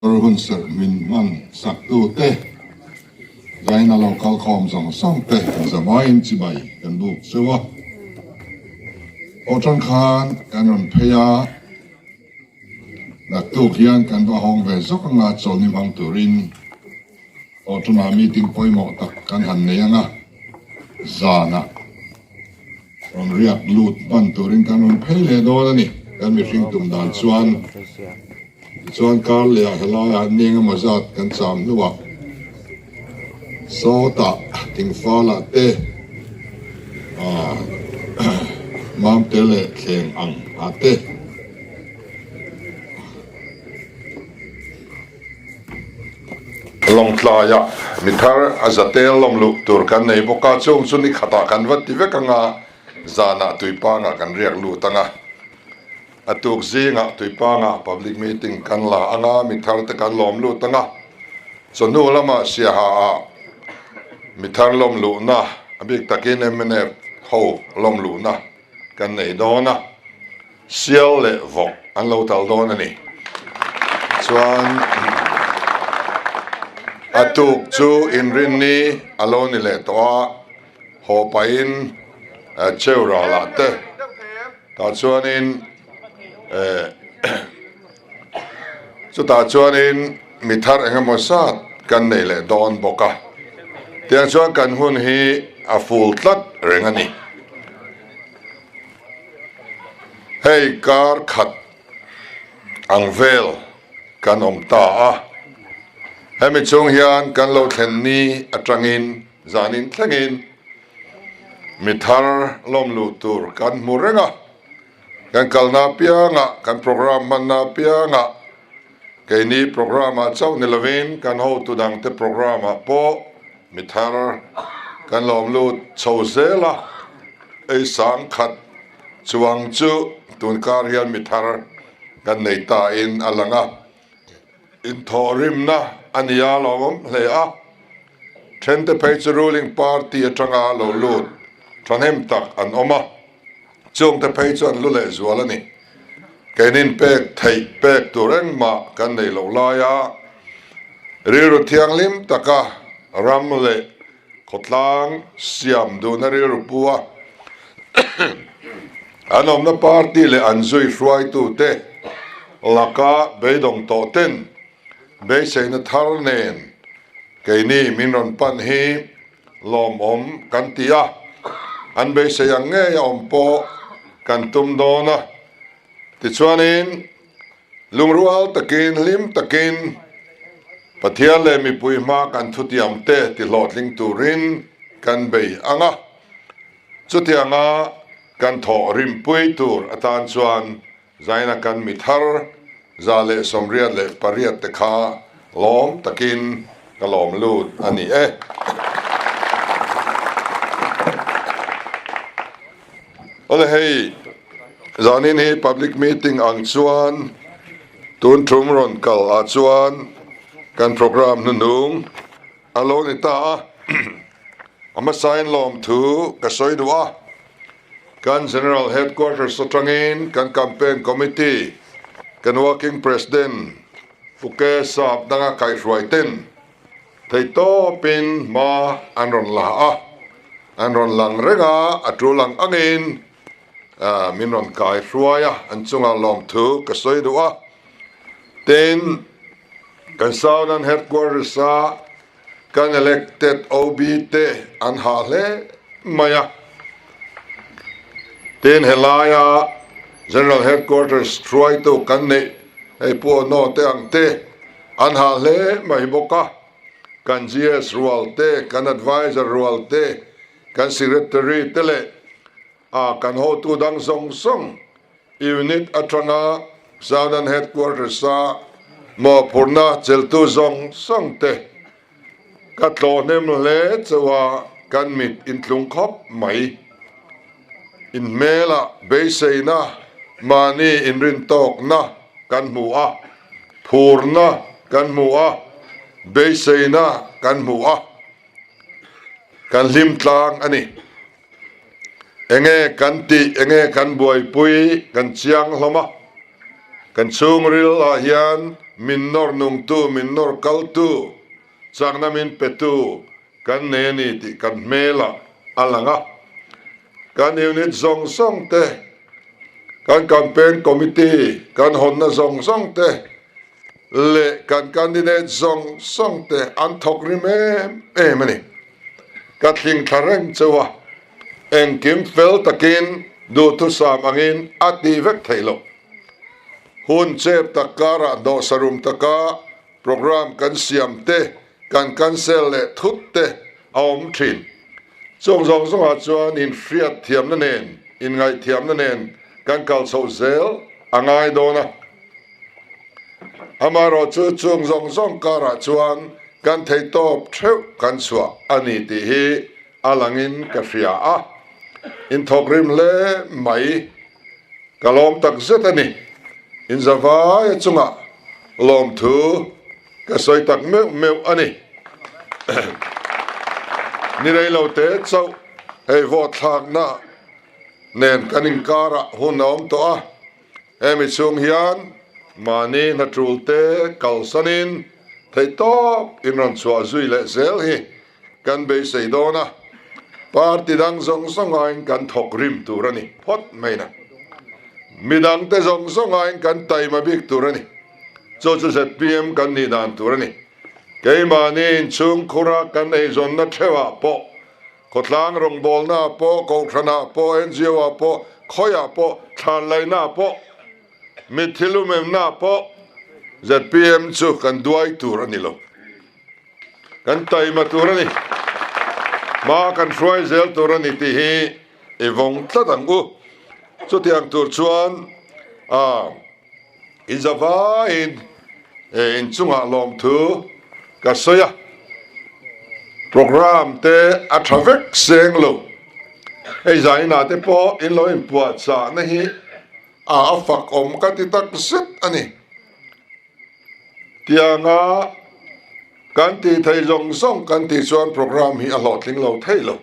Hun serh min hman sak tute, Zaina lo kal khawm zawng zawng te zamaiin chibai kan buk cheu a. Aw tang khan kan rawn phei a, naktuk hian kan va hawng ve zawk anga chawlhni hmang turin aw tangah meeting pawimawh tak kan han nei anga zanah rawn riak lut hman turin kan rawn phei leh dawn a ni. Kan mihring tum dan chuan tichuan kar leh ah helaiah ni engemaw zat kan cham hnuah sawtah thingfalah te ah mamte leh thleng ang ah te Lawngtlaiah mi thar a zatel lawm luh tur kan nei bawk a, chung chu ni khatah kan va ti vek ang a, zanah tuipangah kan riak lut ang a, a tuk zingah tuipangah public meeting kan la ang a, mi thar te kan lawm lut ang a, chawhnu lamah Siaha ah mi thar lawm luhna a bik takin mnf ho lawm luhna kan nei dawn a. Sial leh vawk an lo tal dawn a ni. Chuan a tuk chu inrinni a lo ni leh tawh a, haw pahin cheu ralah te tah chuanin chutah chuanin mi thar eng emaw zat kan nei leh dawn bawk a. Tiang chuan kan hun hi a ful tlat reng a ni. Hei kar khat ang vel kan awm ta a, hemi chung hian kan lo thlen ni atangin zanin thlengin mi thar lawm luh tur kan hmu reng a, kan kalna apiangah kan programme hmanna apiangah keini programme ah chauh ni lovin kan hotu dangte programme ah pawh Mi thar kan lawm lut chho zel a, ei sang khat chuang chu tunkar hian mi thar kan nei ta in a lang a, inthawhrimna a nia lawmawm hle a, thente phei chu ruling party atanga lo lut thahnem tak an awm a, chungte phei chu an lu leh zual a ni. Keinin pek theih pek tur engmah kan nei loh laia rilru thianghlim taka ram leh khawtlang siam duhna rilru pu a an awmna party leh an zui hruaitute laka beidawng tawh ten beiseina thar nen keini min rawn pan hi lawmawm kan ti a, an beisei ang ngei a awm pawh kan tum dawn a. Tichuanin, lungrual takin, hlim takin Pathian leh mipui hma kan thutiam te tihlawhtling turin kan bei ang a. Chutianga kan thawh rimpui tur atan chuan Zaina kan mi thar 188 te kha lawm takin ka lawm lut a ni e. Awle hei zanin hi public meeting ang chuan tun thum rawn kal ah chuan kan program hnuhnung a lo ni ta a, a hmasain lawmthu ka sawi duh a. Kan General Headquarters atangin kan Campaign Committee, kan Working President Pu Ke Sap danga kaihhruai ten theihtawpin hma an rawn la a, an rawn lang reng a, a tul ang angin min rawn kaihruai a, an chungah lawmthu ka sawi duh a. Tin, kan Southern Headquarters a Kan elected OB te an hah hle mai a. Tin helaia General Headquarters hruaitu kan neih hei Pu Ono te ang te an hah hle mai bawk a. Kan GS rual te, kan advisor rual te, kan secretary te leh a kan hotu dang zawng zawng Unit atanga Southern Headquarters a mawhphurhna cheltu zawng zawng te ka tlawh hnem hle chauh a, kan mit intlung khawp mai. Inhmelah beiseina mahni inrintawkna kan hmu a, phurna kan hmu a, beiseina kan hmu a, kan hlim tlang a ni. Enge kan tih, enge kan buaipui kan chiang hlawm a, kan chhungril ah hian. min nawr nungtu, min nawr kaltu, chakna min petu kan nei a ni tih kan hmelah a lang a. Kan unit zawng zawng te, kan campaign committee kan hawnna zawng zawng te leh kan candidate zawng zawng te an thawk rim em em a ni. Ka thling thla reng chauh a, engkim fel takin duhthusam angin a ti vek theih loh. Hun chep tak karah hnawhsarum taka Programme kan siam te, kan cancel leh thut te a awm thin. Chung zawng zawngah chuan inhriat thiamna nen, inngaihthiamna nen kan kal chhoh zel a ngai dawn a. Amaherawh chu chung zawng zawng karah chuan kan theihtawp theuh kan chhuah a ni tih hi a langin ka hria a, inthawkrim hle mai. Ka lawm tak zet a ni. Inzavaia chungah lawmthu ka sawi tak meuh meuh a ni. Ni rei lo te chauh hei vote thlakna nen kan inkarah hun a awm tawh a, hemi chhung hian mahni hna tul te kalsanin theihtawp in rawn chhuah zui leh zel hi Kan beisei dawn a, party dang zawng zawng aiin kan thawk rim tur a ni phawt mai na. Midang te zawng zawng aiin kan taima bik tur a ni. Chu chu zpm kan nih dan tur a ni. Keimahni inchhungkhura kan eizawnna theuhah pawh, khawtlang rawngbawlnaah pawh, kohhranah pawh, NGO-ah pawh, khawiah pawh, thlanlaihnaah pawh, mitthi lumemnaah pawh zpm chu kan duai tur a ni lo. Kan taima tur a ni. Hma kan hruai zel tur a ni tih hi i vawng tlat ang u. Chutiang tur chuan a inzavaiin inchungah lawmthu ka sawi a. Programme te a tha vek seng lo. Hei zainah te pawh in lo inpuahchahna hi a fak awm ka ti tak zet a ni. Tianga kan tih theih zawng zawng kan tih chuan program hi a hlawhtling lo thei lo.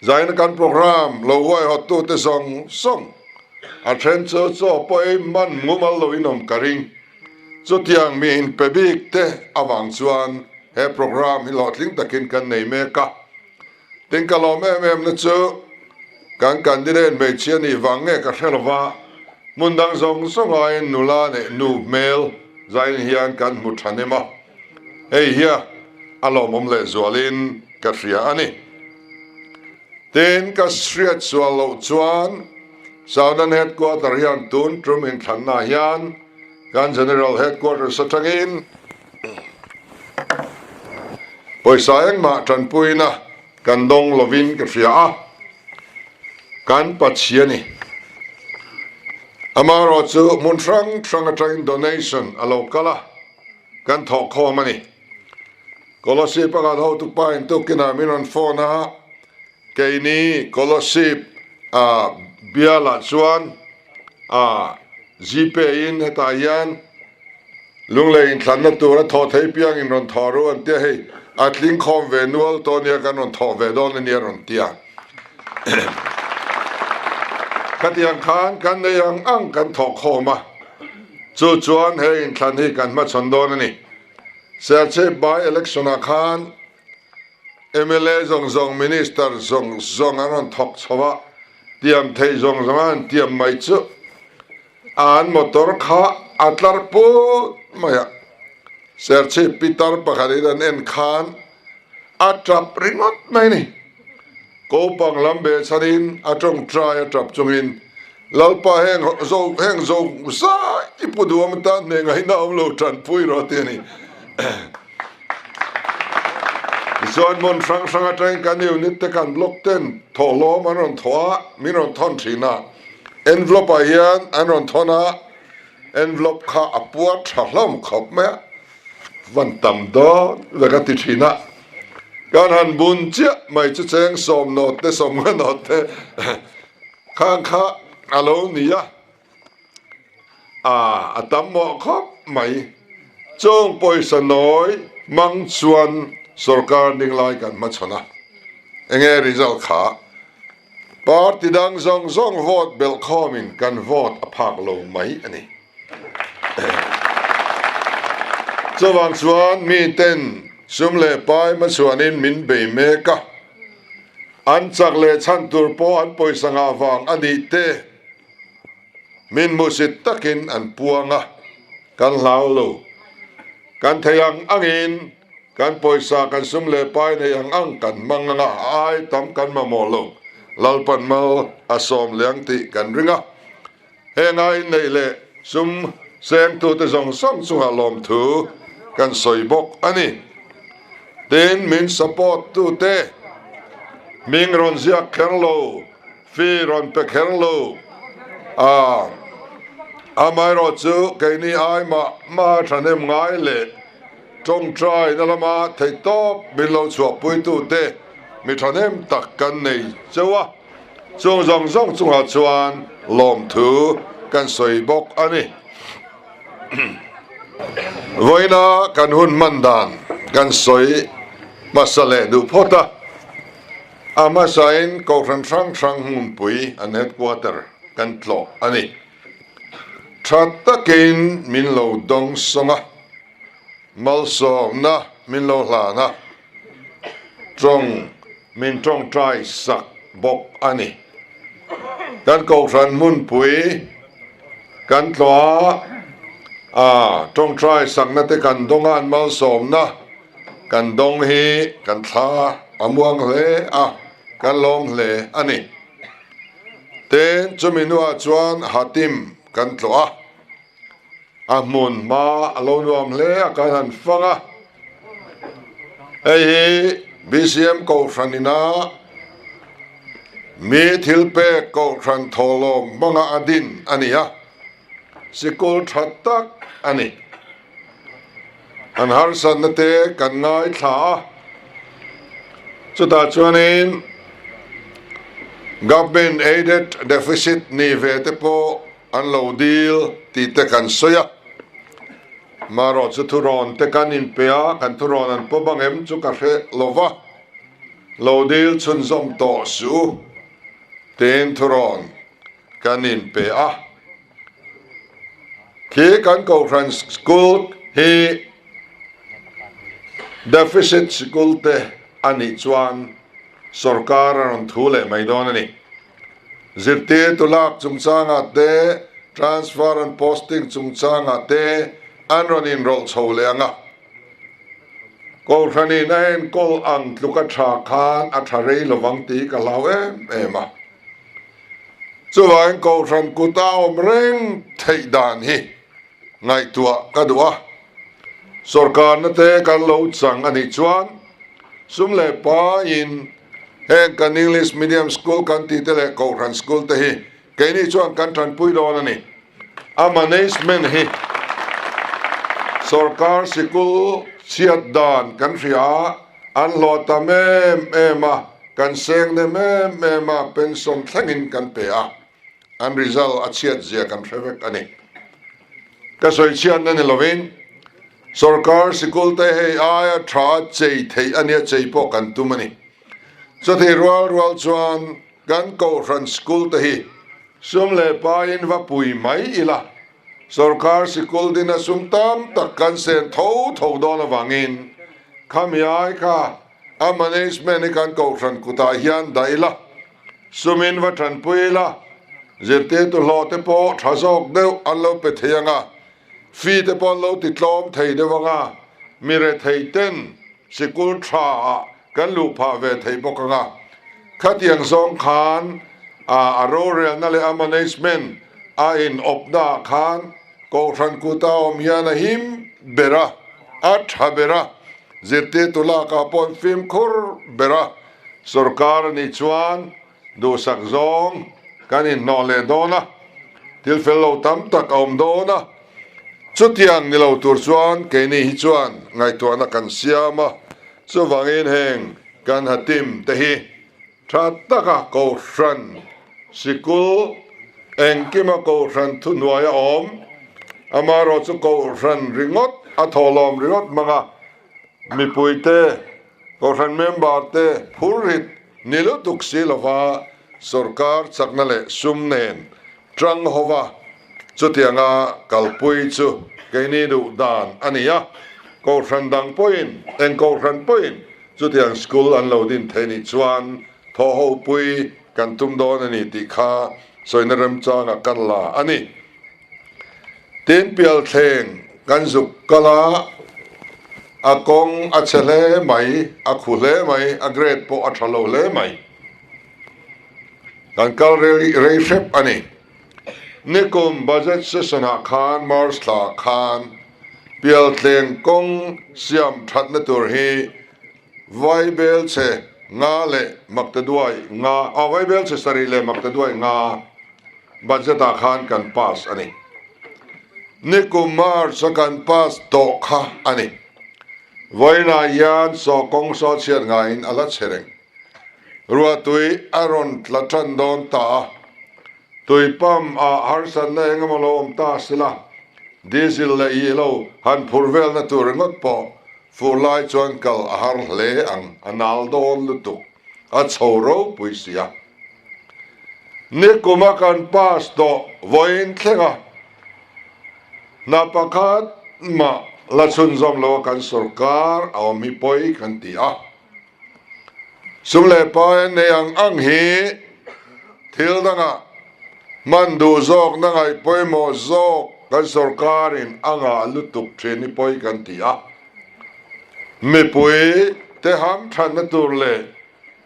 Zaina kan program lo huaihawttute zawng zawng a then chu chaw pawh ei man mumal loin awm ka ring. Chutiang mi inpe bik te avang chuan he program hi hlawhtling takin kan nei mek a. Tin ka lawm em em na chu kan candidate hmeichhia nih vang nge ka hre lova, hmun dang zawng zawng aiin nula leh nu hmel zain hian kan hmu thahnem a, hei hia a lawmawm leh zualin ka hria a ni. Tin ka hriat sual loh chuan Southern Headquarter hian tun tum inthlanna hian kan General Headquarters atangin Pawisa engmah tanpuina kan dawng lovin ka hria a, kan Pathian ni. Amaherawh chu hmun hrang hrang atangin donation a lo kal a, kan thawh khawm a ni. Kolasib a kan hotupa in tukinah min rawn phone a, Keini Kolasib a bialah chuan a Gpay in hetah hian Lunglei inthlanna tur a thawh thei piang in rawn thawh ru an tia hei a tling khawm ve nual tawh nia kan rawn thawh ve dawn ania rawn tia. Khatiang khan kan nei ang ang kan thawh khawm a chu chuan he inthlan hi kan hmachhawn dawn a ni. Serchhip by election ah khan Mla zawng zawng, Minister zawng zawng an rawn thawk chho a, tiam thei zawng zawng a an tiam mai chu an motor kha a tlar put mai a. Serchhip pitar pakhatin an en khan a tap ringawt mai ni. Kopang lam beh chhanin a tawngtai a tap chungin Lalpa heng zo heng zo zai i pu duam atan hne ngaihna awm lo tanpui rawh ti a ni. Tichuan hmun hrang hrang atangin kan unit te kan block ten thawhlawm an rawn thawh a, min rawn thawn thin a. Envelope ah hian an rawn thawn a, envelope kha a puar tha hlawm khawp mai a, van tam dawn ve ka ti thin a. Kan han bun chiah mai chu cheng sawmnawt te sawmnganawt te Khang kha a lo ni a, a a tam mawh khawp mai. Chung pawisa nawi hmang chuan sorkar ding lai kan hmachhawn a, enge result kha? Party dang zawng zawng vote belh khawmin kan vote a phak lo mai a ni. Chuvang chuan miten sum leh pai hmachhuanin min bei mek a, an chak leh chhan tur pawh an pawisa ngah vang a nih te min hmuhsit takin an puang a, kan hlau lo. Kan thei ang angin kan pawisa kan sum leh pai nei ang ang kan hmang anga a ai tam kan mamawh lo. Lalpan mal a sawm leh ang tih kan ring a. Heng a inneih leh sum sengtute zawng zawng chungah lawmthu kan sawi bawk a ni. Tin, min support tute hming rawn ziak kher lo, fee rawn pe kher lo a, amaherawh chu keini ai mah mah thahnem ngai leh tawngtaina lama theihtawp min lo chhuahpuitute mi thahnem tak kan nei cheu a. Chung zawng zawng chungah chuan lawmthu kan sawi bawk a ni. Vawiina kan hun hman dan kan sawi hmasa leh duh phawt a. A hmasain Kohhran hrang hrang hmunpui an headquarter kan tlawh a ni. Tha takin min lo dawng sawng a. Malsawmna min lo hlan a, tawng min tawngtai sak bawk a ni. Kan Kohhran hmunpui kan tlawh a, a tawngtai sakna te kan dawng a, an malsawmna kan dawng hi kan thla a muang hle a, kan lawm hle a ni. Tin, chumi hnuah chuan Hatim kan tlawh a. A hmun hma a lo nuam hle a kan han fang a, hei hi BCM Kohhran ina mi thil pek Kohhran thawhlawm hmanga a din a ni a, sikul tha tak a ni. An harsatna te kan ngaithla a, chutah chuanin Government Aided Deficit ni ve te pawh An lo dil tih te kan sawi a, marawh chu thurawn te kan inpe a, kan thurawn an pawm ang em chu ka hre lo va, lo dil chhunzawm tawh suh u tiin thurawn kan inpe a. Khi kan Kohhran School hi Deficit Sikul te a nih chuan sorkar a rawn thu leh mai dawn a ni. Zirtirtu lak chungchangah te, transfer and posting chungchangah te an rawn inrawlh chho leh ang a. Kohhranin a enkawl ang tluka tha khan a tha rei lovang tih ka hlau em em a. Chuvangin Kohhran kuta awm reng theih dan hi ngaihtuah ka duh a. Sorkarna te kan lo chang a nih chuan sum leh paiin Heng kan English Medium School kan tih te leh Kohhran School te hi keini chuan kan tanpui dawn a ni. A management hi sorkar sikul chhiat dan kan hria a, an hlawh tam em em a, kan seng nem em em a, pension thlengin kan pe a, an result a chhiat zia kan hre vek a ni. Ka sawi chhiatna ni lovin Sorkar sikul te hei aia tha chei theih a nia chei pawh kan tum a ni. Chutih rual rual chuan kan Kohhran school te hi sum leh paiin va pui mai ila, sorkar sikul dina sum tam tak kan sen tho tho dawn avangin khami ai kha a management hi kan Kohhran kutah hian dah ila, sumin va tanpui ila, zirtirtu hlawh te pawh tha zawk deuh an lo pe thei ang a. Fee te pawh an lo ti tlawm thei deuh ang a, mi rethei ten sikul tha ah kan luh phah ve thei bawk ang a. Khatiang zawng khan a rorelna leh a management a in awpna ah khan Kohhran kuta awm hian a him ber a, a tha ber a, zirtirtu lak ah pawh an fimkhur ber a, sorkar a nih chuan Duhsak zawng kan inhnawh leh dawn a, thil fel lo tam tak a awm dawn a. Chutiang ni lo tur chuan keini hi chuan ngaihtuahna kan siam a, chuvangin heng kan ha tim te hi tha taka Kohhran sikul engkima Kohhran thuhnuai a awm, amaherawh chu Kohhran ringawt a thawhlawm ringawt hmang a, mipuite Kohhran member te phurrit ni lutuk si lova sorkar chakna leh sum nen tang hova chutianga kalpui chu keini duh dan a ni a. Kohhran dang pawhin, eng kohhran pawhin chutiang school an lo din thei nih chuan thawhhopui kan tum dawn a ni tih kha sawina remchangah kan la a ni. Tin pialthleng kan zuk kal a, a kawng a chhe hle mai, a khu hle mai, a grade pawh a tha lo hle mai. Kan kal rei hrep a ni. Nikum budget session ah khan March thla ah khan pialthleng kawng siam thatna tur hi Vaibelchhe nga leh Maktaduai nga, aw Vaibelchhe sarih leh Maktaduai nga budget ah khan kan pass a ni. Nikum March a kan pass tawh kha a ni. Vawiinah hian saw kawng saw chhiat ngaiin a la chhe reng. Ruahtui a rawn tla tan dawn ta a, tui pump ah harsatna eng emaw lo awm ta sela, diesel leh ih lo han phur velna tur ringawt pawh fur lai chuan kal a har hle ang, a nal dawn lutuk, a chho ropui si a. Nikuma kan pass tawh vawiin thleng a, hna pakhat mah la chhunzawm lo a kan sawrkar a awm hi pawi kan ti a. Sum leh pai an nei ang ang hi thil dangah hman duh zawkna ngaih pawimawh zawk kan sawrkarin a ngah lutuk thin hi pawi kan ti a. Mipui te hamthatna tur leh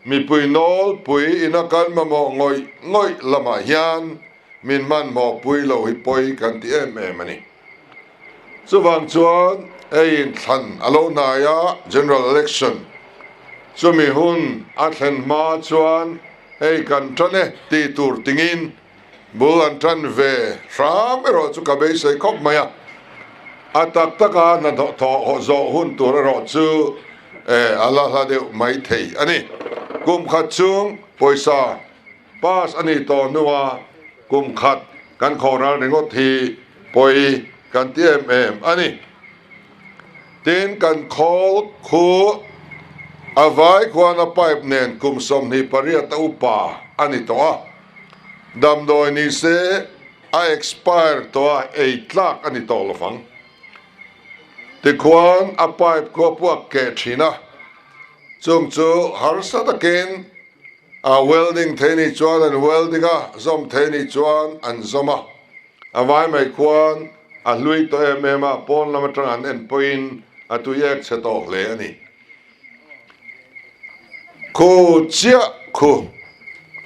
mipui nawlpui ina kan mamawh ngawih ngawih lamah hian min hmanhmawhpui lo hi pawi kan ti em em a ni. Chuvang chuan hei inthlan a lo hnai a, General Election, chumi hun a thlen hma chuan hei kan tan e tih tur tingin bul an tan ve hram erawh chu ka beisei khawp mai a. A tak taka hnathawh thawh zawh hun tur erawh chu a la hla deuh mai thei a ni. Kum khat chung pawisa Pass a nih tawh hnua kum khat kan khawhral ringawt hi pawi kan ti em em a ni. Tin, kan khawl khu a vai khuan a pipe nen kum 28 a upa a ni tawh a, damdawi ni se a expire tawh a ei tlak a ni tawh lovang. Tikhuan a pipe khu a puak keh thin a, chung chu harsa takin A welding thei nih chuan an welding a, zawm thei nih chuan an zawm a. A vai mai khuan a hlui tawh em em a, pawn lam atang an en pawhin a tui ek chhe tawh hle a ni. Khu chiah khu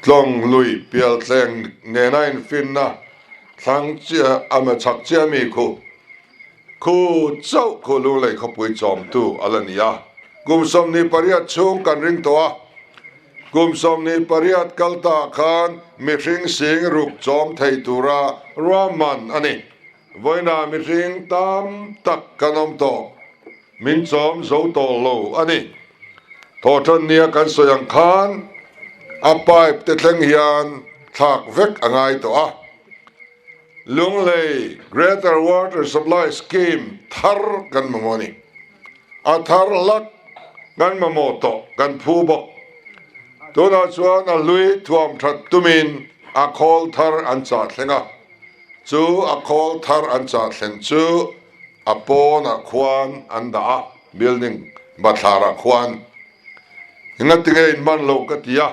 tlawng lui pialthleng nena infinna thlang chiah a chhak chiah mi khu. Khu chauh khu Lunglei khawpui chawmtu a la ni a, kum 28 chhung kan ring tawh a, kum 28 kal ta khan mihring sing ruk chawm thei tura ruahman a ni. Vawiinah mihring tam tak kan awm tawh, min chawm zo tawh lo a ni. Thawhṭan nia kan sawi ang khan a pipe te thleng hian thlak vek a ngai tawh a. Lunglei Greater Water Supply Scheme thar kan mamawh a ni. A thar hlak kan mamawh tawh kan phu bawk. Tunah chuan a hlui thuam that tumin a khawl thar an chah thleng a, chu a khawl thar an chah thlen chu a pawnah khuan an dah a, building bathlarah khuan. Engatinge inhman loh ka ti a.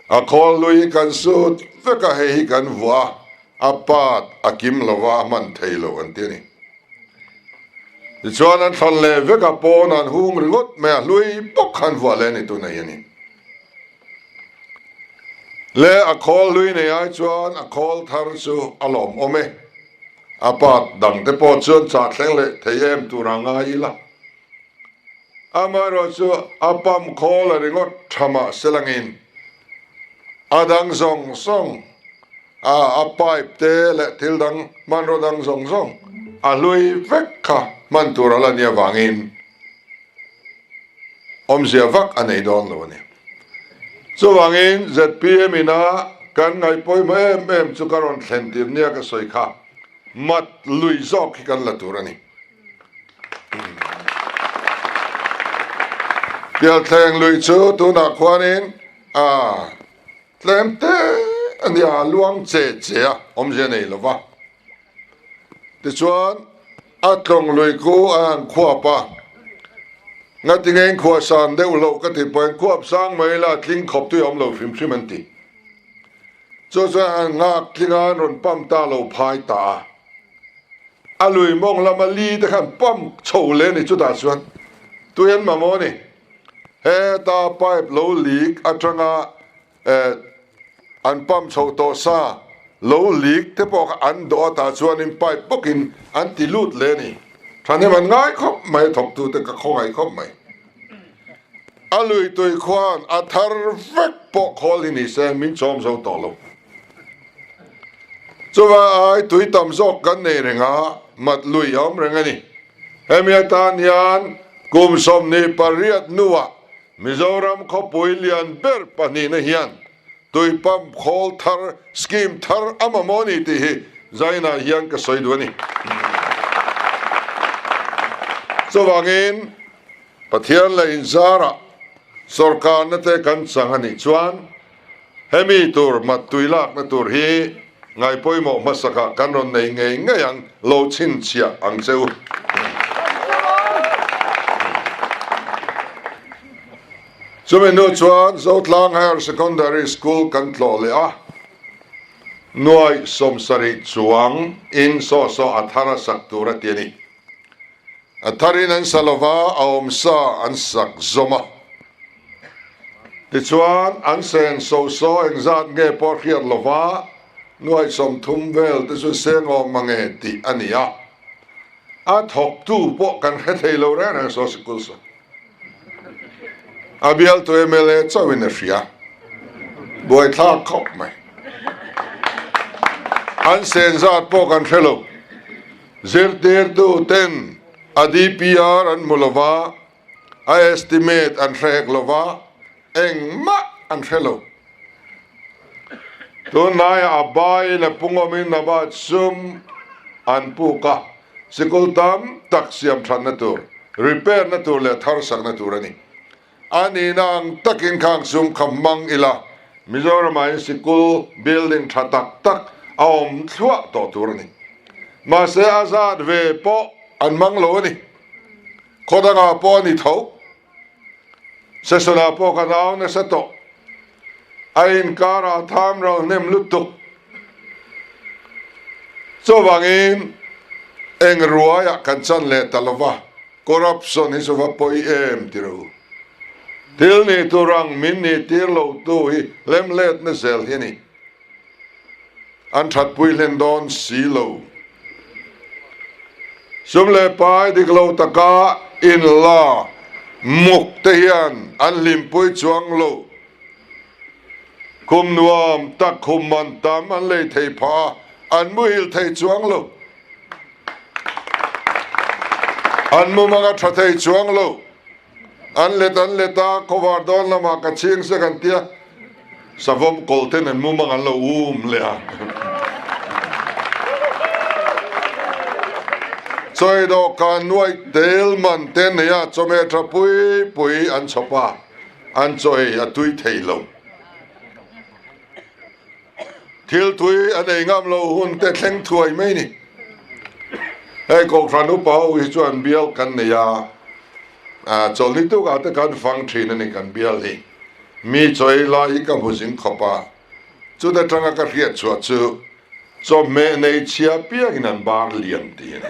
A khawl lui kan sut vek a, hei hi kan vuah a, a part a kim lo va, a hman thei lo an ti a ni. Tichuan an thlan leh vek a, pawn an hung ringawt mai a, hlui bawk khan vuah leh a ni tun a hi a ni. Le a khawl hlui nei ai chuan a khawl thar chu a lawmawm e, a part dang te pawh chuan chah thleng leh thei em tur a ngai ila. Amaherawhchu a pump khawl a ringawt tha mah se langin a dang zawng zawng a a pipe te leh thil dang hmanraw dang zawng zawng a hlui vek kha hman tur a la nia vangin awmzia vak a nei dawn lo a ni. Chuvangin zpm ina kan ngaihpawimawh em em chu ka rawn thlen tir nia ka sawi kha mat lui zawk hi kan la tur a ni. Pialthleng lui chu tunah khuanin a tlem te a nia, a luang che che a, awmzia nei lo va. Tichuan. A tlawng lui khu a han khuap a, Ngatinge in khuah san deuh loh ka tih pawhin khuap sang mai la tling khawp tui a awm lo hrim hrim an ti. Chu chuan an nghak tling a, an rawn pump ta lo phai ta a. A lui mawng lama li te khan pump chho leh a ni chutah chuan tui an mamawh a ni. Heta pipe lo leak atanga Eh, an pump chho tawh sa, lo leak te pawh kha an dawh atah chuanin pipe bawkin an ti lut leh a ni. Thahnem an ngai khawp mai, thawktute ka khawngaih khawp mai. A lui tui khuan a thar vek pawh khawl hi ni se min chawm zo tawh lo. Chuvang ai tui tam zawk kan nei reng a, mat lui a awm reng a ni. Hemi atan hian kum 28 hnuah Mizoram khawpui lian ber pahnihna hian tui pump khawl thar scheme thar a mamawh a ni tih hi Zainah hian ka sawi duh a ni. Chuvangin Pathian leh inzarah sawrkarna te kan chang a nih chuan Hemi tur mat tui lakna tur hi ngaipawimawh hmasakah kan rawn nei ngei ngei ang, lo chhinchhiah ang che u. Chumi hnu chuan Zotlang Higher Secondary School kan tlawh leh a, nuai 70 chuang in saw saw a thar a sak tur a ti a ni. A tharin an sa lova, a awmsa an sak zawm a. Tichuan, an sen so so engzat nge pawh hriat lova, nuai 30 vel te chu seng awm mange tih a ni a. A thawktu pawh kan hre thei lo reng reng saw sikul saw. A bialtu mla chauhin a hria. Buaithlak khawp mai. An sen zat pawh kan hre lo. Zirtirtu ten a DPR an hmu lova, a estimate an hre hek lova, engmah an hre lo. Tunlaiah a baiin a pungawmin a bat sum an puk a, sikul tam tak siam thatna tur, repair na tur leh thar sakna tur a ni. A nihna ang takin khang sum kha hmang ila, Mizoramah hian sikul building tha tak tak a awm thluah tawh tur a ni. Mahse a zat ve pawh an hmang lo a ni. Khaw dangah pawh a ni tho. Session-ah pawh kan au nasa tawh. A inkarah tham ro hnem lutuk. Chuvangin eng ruaiah kan chan leh ta lova. Corruption hi chu va pawi em ti ro. Thil nih tur ang min nih tir lo tu hi hlemhletna zel hi a ni. An thatpui hlen dawn si lo. Sum leh pai dik lo taka inla muk te hian an hlimpui chuang lo. Khum nuam tak khum man tam an lei thei phah a, an muhil thei chuang lo. An mumang a tha thei chuang lo. An let an let a, khawvar dawn lamah ka chhing sek an tia, savawm kawl ten an mumang an lo um leh a. Chawi dawhkan nuaih tel man te nei a, chawhmeh tha pui pui an chhawp a, an chaw ei a tui thei lo. Thil tui a nei ngam lo hun te thleng thuai mai ni. Hei Kohhran upa ho hi chuan bial kan nei a, chawlhni tukah te kan fang thin a ni kan bial hi. Mi chawi lai hi ka hmu zing khawp a, chuta tanga ka hriat chhuah chu Chawhmeh nei chhia piangin an bar lian tih a ni.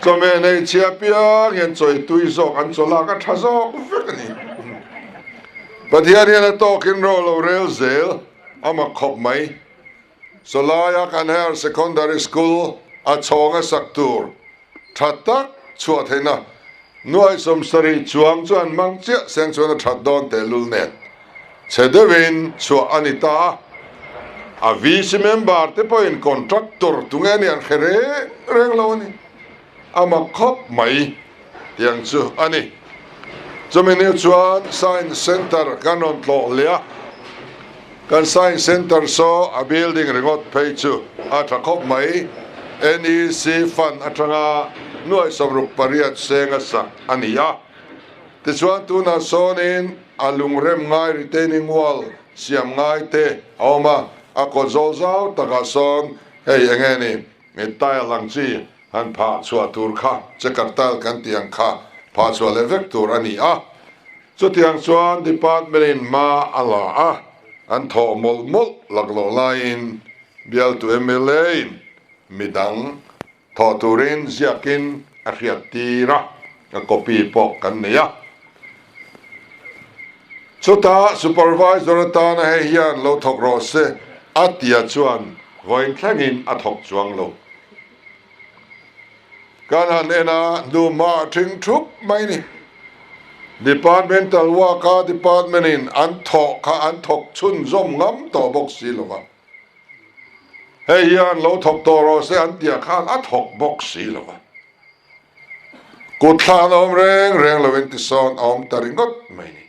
Chawhmeh nei chhia piangin chawi tui zawk an chaw lak a tha zawk vek a ni. Pathian hian a tawkin ro lo rel zel a mak khawp mai. Sawlaia kan Higher Secondary School a chhawng a sak tur Tha tak chhuah theihna nuai 70 chuang chuan hmang chiah seng chuan a that dawn tehlul nen chhe deuhin chhuah a ni ta a. A VC member te pawhin contractor tunge nih an hre reng reng lo a ni. A mak khawp mai tiang chu a ni. Chumi ni chuan Science Centre kan rawn tlawh leh a, kan Science Centre saw a building ringawt phei chu a tha khawp mai. NEC fund atanga nuai 68 seng a sak a ni a. Tichuan tunah sawnin a lungrem ngai retaining wall siam ngai te a awm a, a kawt zawl zau takah sawn hei enge ni? Tile ang chi han phah chhuah tur kha checker tile kan tih ang kha phah chhuah leh vek tur a ni a. Chutiang chuan department in hma a la a, an thawh mawlh mawlh laklawh laiin bialtu mla in midang thawh turin ziakin a hriat tir a, a copy pawh kan nei a. Chutah supervisor atana hei hian lo thawk rawh se a tia chuan vawiin thlengin a thawk chuang lo. Kan han en a, hnuhma a thing thup mai ni. Departmental work-a department-in an thawh kha an thawk chhunzawm ngam tawh bawk si lo va. Hei hian lo thawk tawh rawh se an tih ah khan a thawk bawk si lo va. Kut thlan a awm reng reng lovin tisawn a awm ta ringawt mai ni.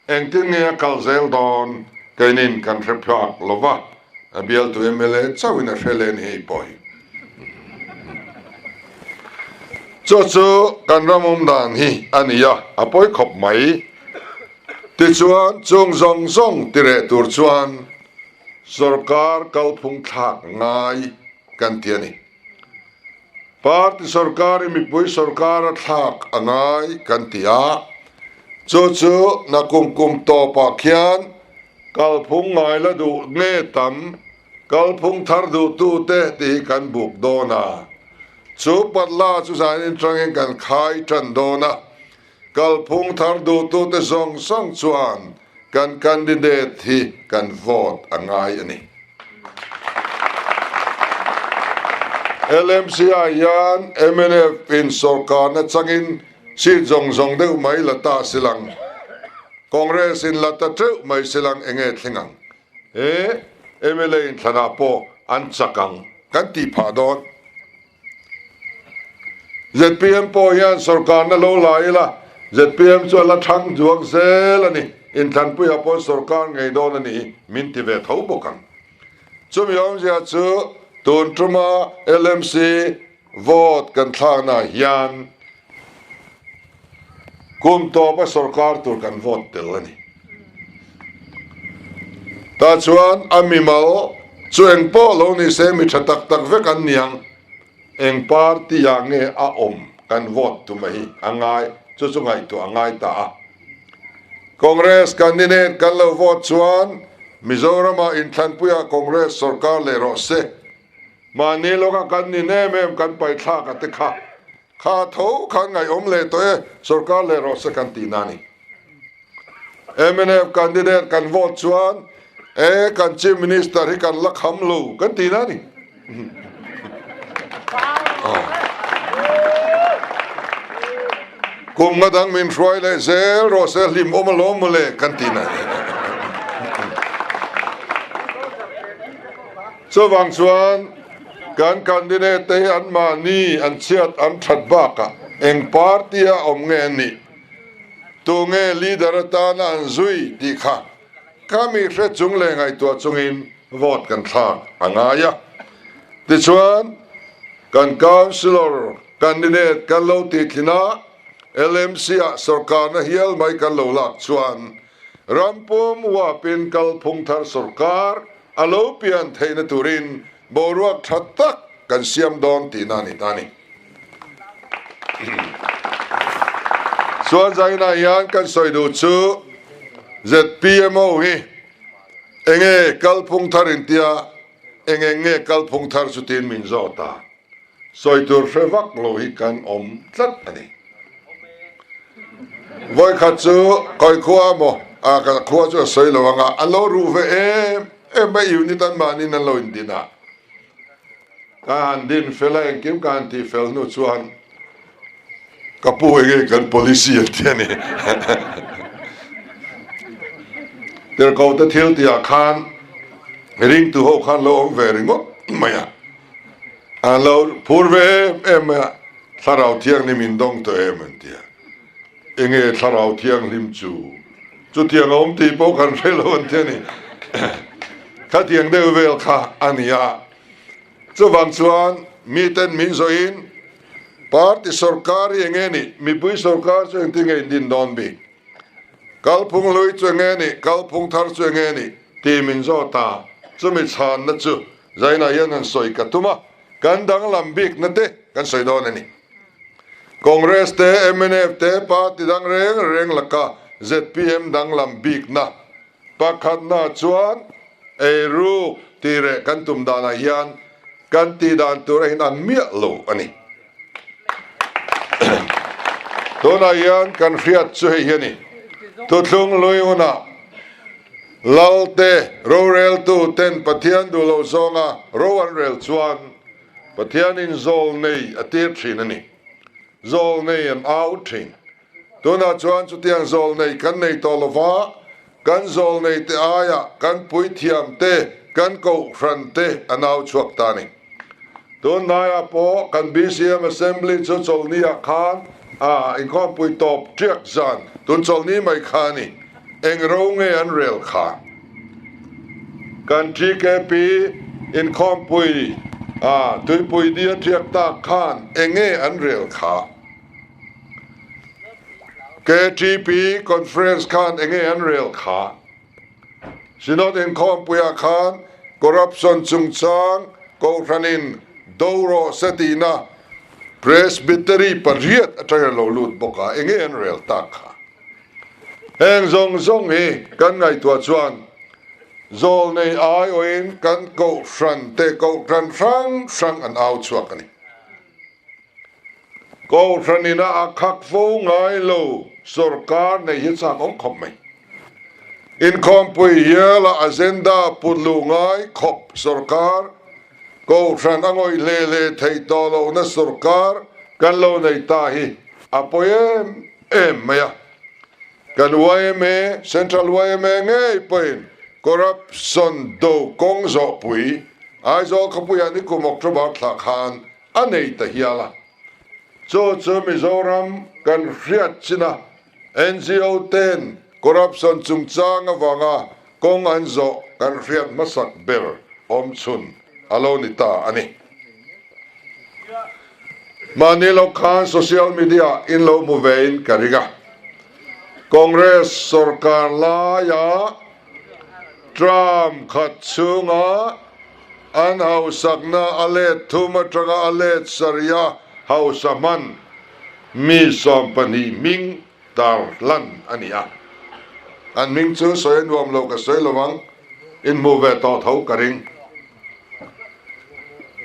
Engtin nge a kal zel dawn keinin kan hre phak lo va, a bialtu mla chauhin a hre leh ni hei pawh hi. Chu chu kan ram awm dan hi a ni a, a pawi khawp mai. Tichuan chung zawng zawng tireh tur chuan sorkar kalphung thlak ngai kan ti a ni. Party sorkar i mipui sorkar a thlak a ngai kan ti a, chu chu nakum kum tawpah khian kalphung ngai la duh nge tam kalphung thar duhtute tih hi kan buk dawn a. Chu patla chu zanin tangin kan khai tan dawn a. Kalphung thar duhtute zawng zawng chuan kan candidate hi kan vote a ngai a ni. LMC-ah hian mnf in sawrkarna changin seat zawng zawng deuh mai la ta silang, Congress in la ta teuh mai silang enge thleng ang? He mla inthlanah pawh an chak ang kan tih phah dawn. Zpm pawh hian sawrkarna lo la ila, zpm chu a la thang duak zel a ni. Inthlanpuiah pawh sawrkar ngei dawn a ni min ti ve tho bawk ang. Chumi awmzia chu tun tuma LMC vote kan thlaknaah hian kum tawpa sawrkar tur kan vote tel a ni. Tah chuan a mimal chu eng pawh lo ni se mi tha tak tak vek an niang. Eng party ah nge a awm kan vote tu mai a ngai chu chu ngaihtuah a ngai ta a. Congress candidate kan lo vote chuan Mizoram ah inthlanpui ah Congress sorkar leh rawh se. Mahni lawka kan nin em em kan paithlak a te kha kha tho khan ngaihawm leh tawh e sorkar leh rawh se kan tihna a ni. Mnf candidate kan vote chuan e kan chief minister hi kan la kham lo kan tihna a ni. Kum nga dang min hruai leh zel rawh se hlim awm alawm mawle kan tihna a ni. Chuvang chuan kan candidate te hi anmahni an chhiat an that bakah eng party a awm nge an nih? Tunge leader atana an zui tih kha ka mi hre chung leh ngaihtuah chungin vote kan thlak a ngai a. Tichuan, kan councillor candidate kan lo tihtlin a, LMC-ah sorkarna hial mai kan lo lak chuan rampum uapin kalphung thar sorkar a lo pian theihna turin boruak tha tak kan siam dawn tihna a ni ta a ni. Chuan zainah hian kan sawi duh chu ZPMO hi enge kalphung thar intia eng eng nge kalphung thar chu tiin min zawt a, sawi tur hre vak lo hi kan awm tlat a ni. Vawikhat chu khawi khua maw a ka khua chu a sawi lo ang a, an lo ruh ve em em mai unit an mahniin an lo indin a. Ka han din fel a, engkim ka han tih fel hnu chuan ka pu enge kan policy an ti a ni. Tirhkoh te thil tihah khan ringtu ho khan lo awm ve ringawt mai a, an lo phur ve em em mai a, Thlarau Thianghlim in dawng tawh em an ti a, enge Thlarau Thianghlim chu chutiang a awm tih pawh kan hre lo an ti a ni. Khatiang deuh vel kha a ni a. Chuvang chuan miten min zawhin party sorkar hi enge nih, mipui sorkar chu engtin nge indin dawn bik, kalphung hlui chu enge nih, kalphung thar chu enge nih tih min zawt a, chumi chhanna chu Zainah hian han sawi ka tum a. Kan danglam bikna te kan sawi dawn a ni. Congress te, mnf te, party dang reng reng laka zpm danglam bikna pakhatna chuan eiruk tih reh kan tum danah hian kan tih dan tur a inang miah lo a ni. Tunah hian kan hriat chu hei hi a ni. Thuthlung lui hunah Lalte roreltu ten Pathian duh loh zawnga ro an rel chuan Pathianin zawlnei a tir thin a ni. Zawlnei an au thin. Tunah chuan chutiang zawlnei kan nei tawh lova, kan zawlnei te aiah kan puithiam te, kan kohhran te an au chhuak ta a ni. Tun hnaiah pawh kan BCM Assembly chu chawlhniah khan a inkhawmpui tawp tiak zan tun chawlhni mai kha a ni. Eng ro nge an rel kha? Kan TKP inkhawmpui a tuipui dia tiak tak khan eng nge an rel kha? KTP Conference khan eng nge an rel kha? Synod inkhawmpuiah khan corruption chungchang Kohhranin do rawh se tihna Presbytery pariat atangin a lo lut bawk a, enge an rel tak kha? Heng zawng zawng hi kan ngaihtuah chuan zawlnei aiawhin kan Kohhran te Kohhran hrang hrang an au chhuak a ni. Kohhran ina a khak fo ngai lo sorkar nei hi chak awm khawp mai. Inkhawmpui hiala agenda put luh ngai khawp sorkar, Kohhran a ngawih hle hle theih tawh lohna sorkar kan lo nei ta hi a pawi em em mai a. Kan yma, Central yma ngei pawhin corruption do kawng zawhpui Aizawl khawpuiah nikum October thla khan a nei ta hial a. Chu chu Mizoram kan hriat chin a, NGO ten corruption chungchang avanga kawng an zawh kan hriat hmasak ber awm chhun a lo ni ta a ni. Mahni lo khan social media in lo hmu ve in ka ring a. Congress sorkar laia Term khat chhunga an hausakna a let thum atanga a let sarih a hausa hman mi 12 hming tar lan a ni a. An hming chu sawi a nuam lo ka sawi lo ang, inhmuh ve tawh tho ka ring.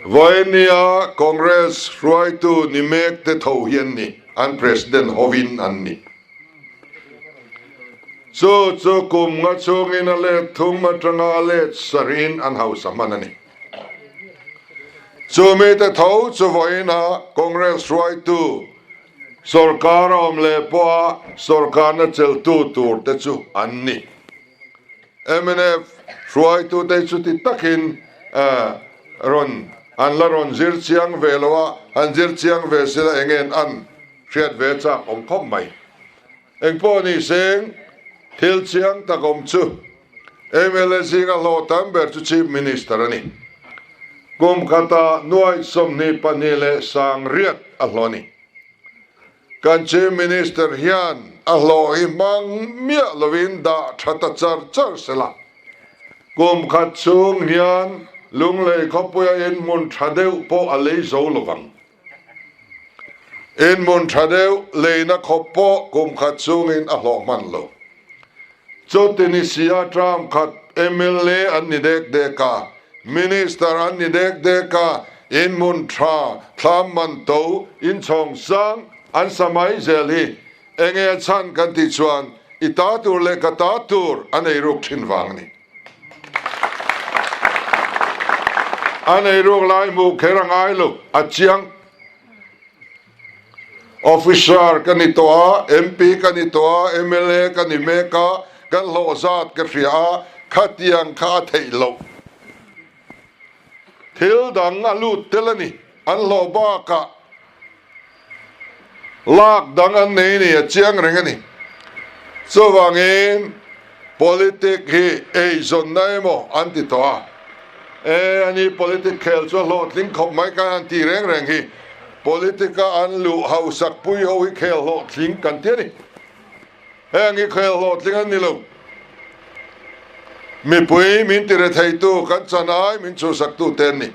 Vawinia Congress hruaitu ni mek te tho hi an ni, an President hovin an ni. Chu chu kum nga chungin a let thum atanga a let sarhin an hausa hman a ni. Chu mite tho chu vawiina Congress hruaitu sorkar a awm leh pawha sorkarna cheltu tur te chu an ni. Mnf hruaitute chuti takin rawn an la rawn zir chiang ve lo a, han zir chiang ve sila eng an Hriat ve chak awm khawp mai. Engpawh ni seng, thil chiang tak awm chu mla zinga hlawh tam ber chu Chief Minister a ni. Kum khata nuai 22 leh sang riat a hlawh a ni. Kan Chief Minister hian a hlawh hi hmang miah lovin dah tha ta char char sela. Kum khat chhung hian Lunglei khawpuia inhmun tha deuh pawh a lei zo lovang. Inhmun tha deuh leina khawp pawh kum khat chungin a hlawh hman lo. Chuti ni si a term khat mla an ni dek dek a, Minister an ni dek dek a, inhmun tha thlam man to inchhawng sang an sa mai zel hi enge a chhan kan tih chuan i ta tur leh ka ta tur a nei ruk thin vang a ni. A nei ruak lai hmuh kher a ngai lo, a chiang. Officer ka ni tawh a, MP ka ni tawh a, mla ka ni mek a, kan hlawh zat ka hria a, khatiang kha a theih loh. Thil dang a lut tel a ni, an hlawh bakah. Lak dang an nei ni a chiang reng a ni. Chuvangin politic hi eizawnna emaw an ti tawh a. E, ani politic khel chu a hlawhtling khawp mai kan han tih reng reng hi. Politic a an luh hausak pui ho hi khel hlawhtling kan ti a ni. Heng hi khel hlawhtling an ni lo. Mipui min ti retheitu kan chan ai min chhuhsaktu te an ni.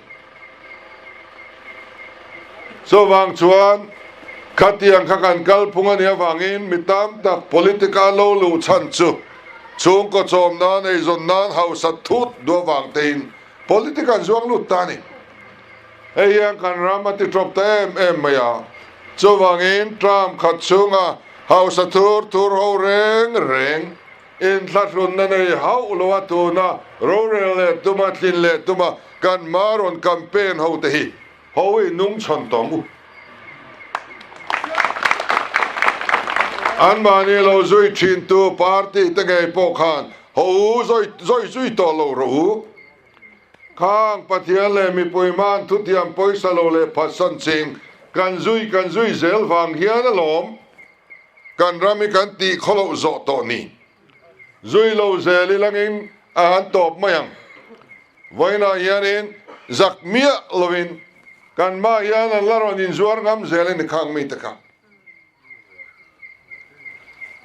Chuvang chuan khatiang kha kan kalphung a nih avangin mi tam tak politic-a lo luh chhan chu chhungkaw chawm nan, eizawn nan hausa thut duh avang tein politic an zuang lut ta a ni. Hei hian kan ram a ti tawp ta em em mai a, chuvangin term khat chhunga hausa thur thur ho reng reng inthlahrunna nei hauh lo a tuna rorel leh tuma tlin leh tuma kan hma rawn campaign ho te hi ho i nung chhawn tawng u. Anmahni lo zui thintu party te ngei pawh khan ho u zawi zui tawh lo rawh u. Khang Pathian leh mipui hman thutiam pawisa lo leh phatsan ching kan zui kan zui zel vang hian alawm kan ram hi kan tih khawloh zawh tawh ni. Zui lo zel i langin a han tawp mai ang. Vawiinah hianin zak miah lovin kan hma hian an la rawn inzuar ngam zel a ni khang mite kha.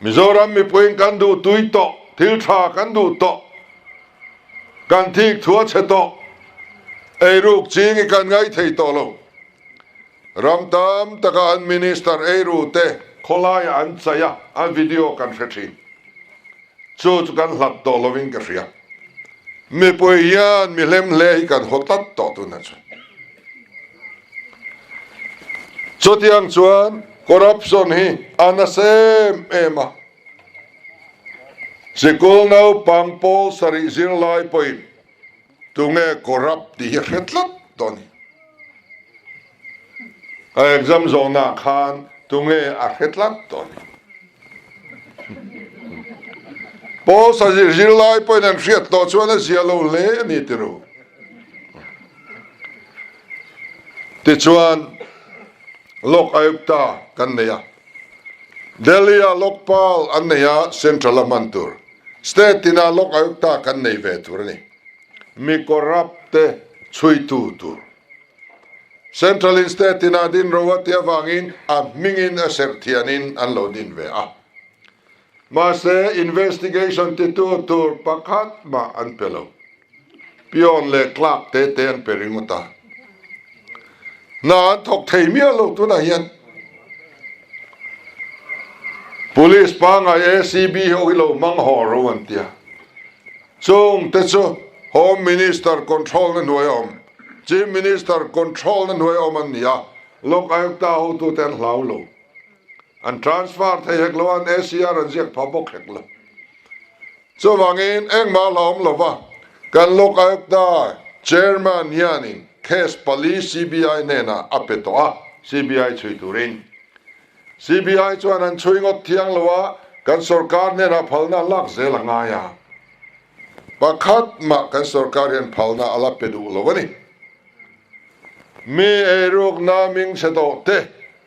Mizoram mipuiin kan duh tui tawh, thil tha kan duh tawh, kan thik thu a chhe tawh, eiruk ching hi kan ngai thei tawh lo. Ram tam taka an minister eiru te khawlaiah an chai a, a video kan hre thin. Chu chu kan hlat tawh lovin ka hria. Mipui hian mi hlem hle hi kan haw tlat tawh tunah chuan. Chutiang chuan corruption hi a nasa em em a. Sikul naupang pawl sarih zirlai pawhin tunge corrupt tih hi a hre tlat tawh a ni. A exam zawhnaah khan tunge a hre tlat tawh a ni. Paul sazir zirlai pawhin an hriat tawh chuan a zia lo hle a ni ti ru. Tichuan, Lok Ayukta kan nei a. Delhi-ah Lokpal an nei a, Central-a hman tur. State tinah Lok Ayukta kan nei ve tur a ni. Mi corrupt te chhuitu tur. Central in State ina din ro a ti avangin a hmingin a serh thianin an lo din ve a. Mahse investigation titu tur pakhat mah an pe lo. Peon leh clerk te te an pe ringawt a. Hna an thawk thei miah lo tunah hian. Police pangngai ACB ho hi lo hmang haw ro an tia. Chung te chu Home Minister control na hnuai a awm, Chief Minister control na hnuai a awm an ni a, Lok Ayukta hotute an hlau lo. An transfer thei hek lo a, an ACR an ziak pha bawk hek lo. Chuvangin engmah la awm lova, kan Lok Ayukta Chairman hianin case pali CBI hnenah a pe tawh a, CBI chhui turin. CBI chuan an chhui ngawt thiang lo a, kan sorkar hnenah phalna a lak zel a ngai a. Pakhat mah kan sorkar hian phalna a la pe duh lo a ni. Mi eirukna ming chhe tawh te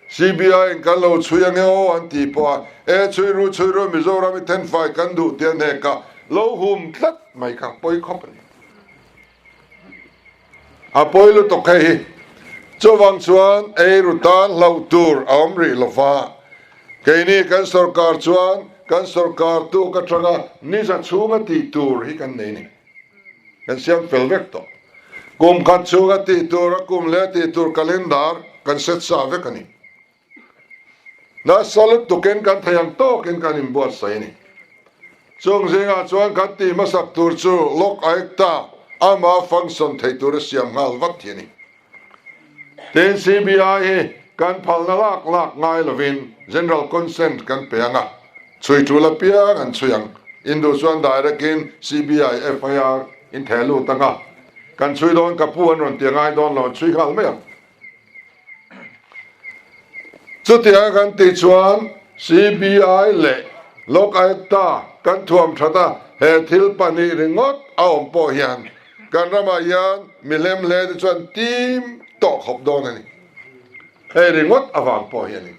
CBI in kan lo chhui ange aw an ti pawh a, e chhui ru chhui ru Mizoram i thenfai kan duh tih a hnek a, lo hum tlat mai kha pawi khawp a ni. A pawi lutuk hei hi. Chuvang chuan eiru tan hlauh tur a awm rih lo va. Keini kan sorkar chuan kan sorkar tuk atanga niza chhunga tih tur hi kan nei ni. Kan siam fel vek tawh. Kum khat chhunga tih tur a kum leh tih tur calendar kan set sa vek a ni. Nasa lutukin kan thei ang tawkin kan inbuatsaih a ni. Chung zingah chuan kan tih hmasak tur chu Lok Ayukta ama function thei tura siam nghal vat hi a ni. Tin, CBI hi kan phalna lak lak ngai lovin General Consent kan pe ang a, chhui tul apiang an chhui ang. Induh chuan direct-in CBI FIR in theh lut ang a, kan chhui dawn ka pu an rawn ti a ngai dawn lo, an chhui nghal mai ang. Chutiang kan tih chuan CBI leh Lok Ayukta kan thuam that a, he thil pahnih ringawt a awm pawh hian kan ramah hian mi hlemhle te chuan tim tawh khawp dawn a ni. Hei ringawt avang pawh hi a ni.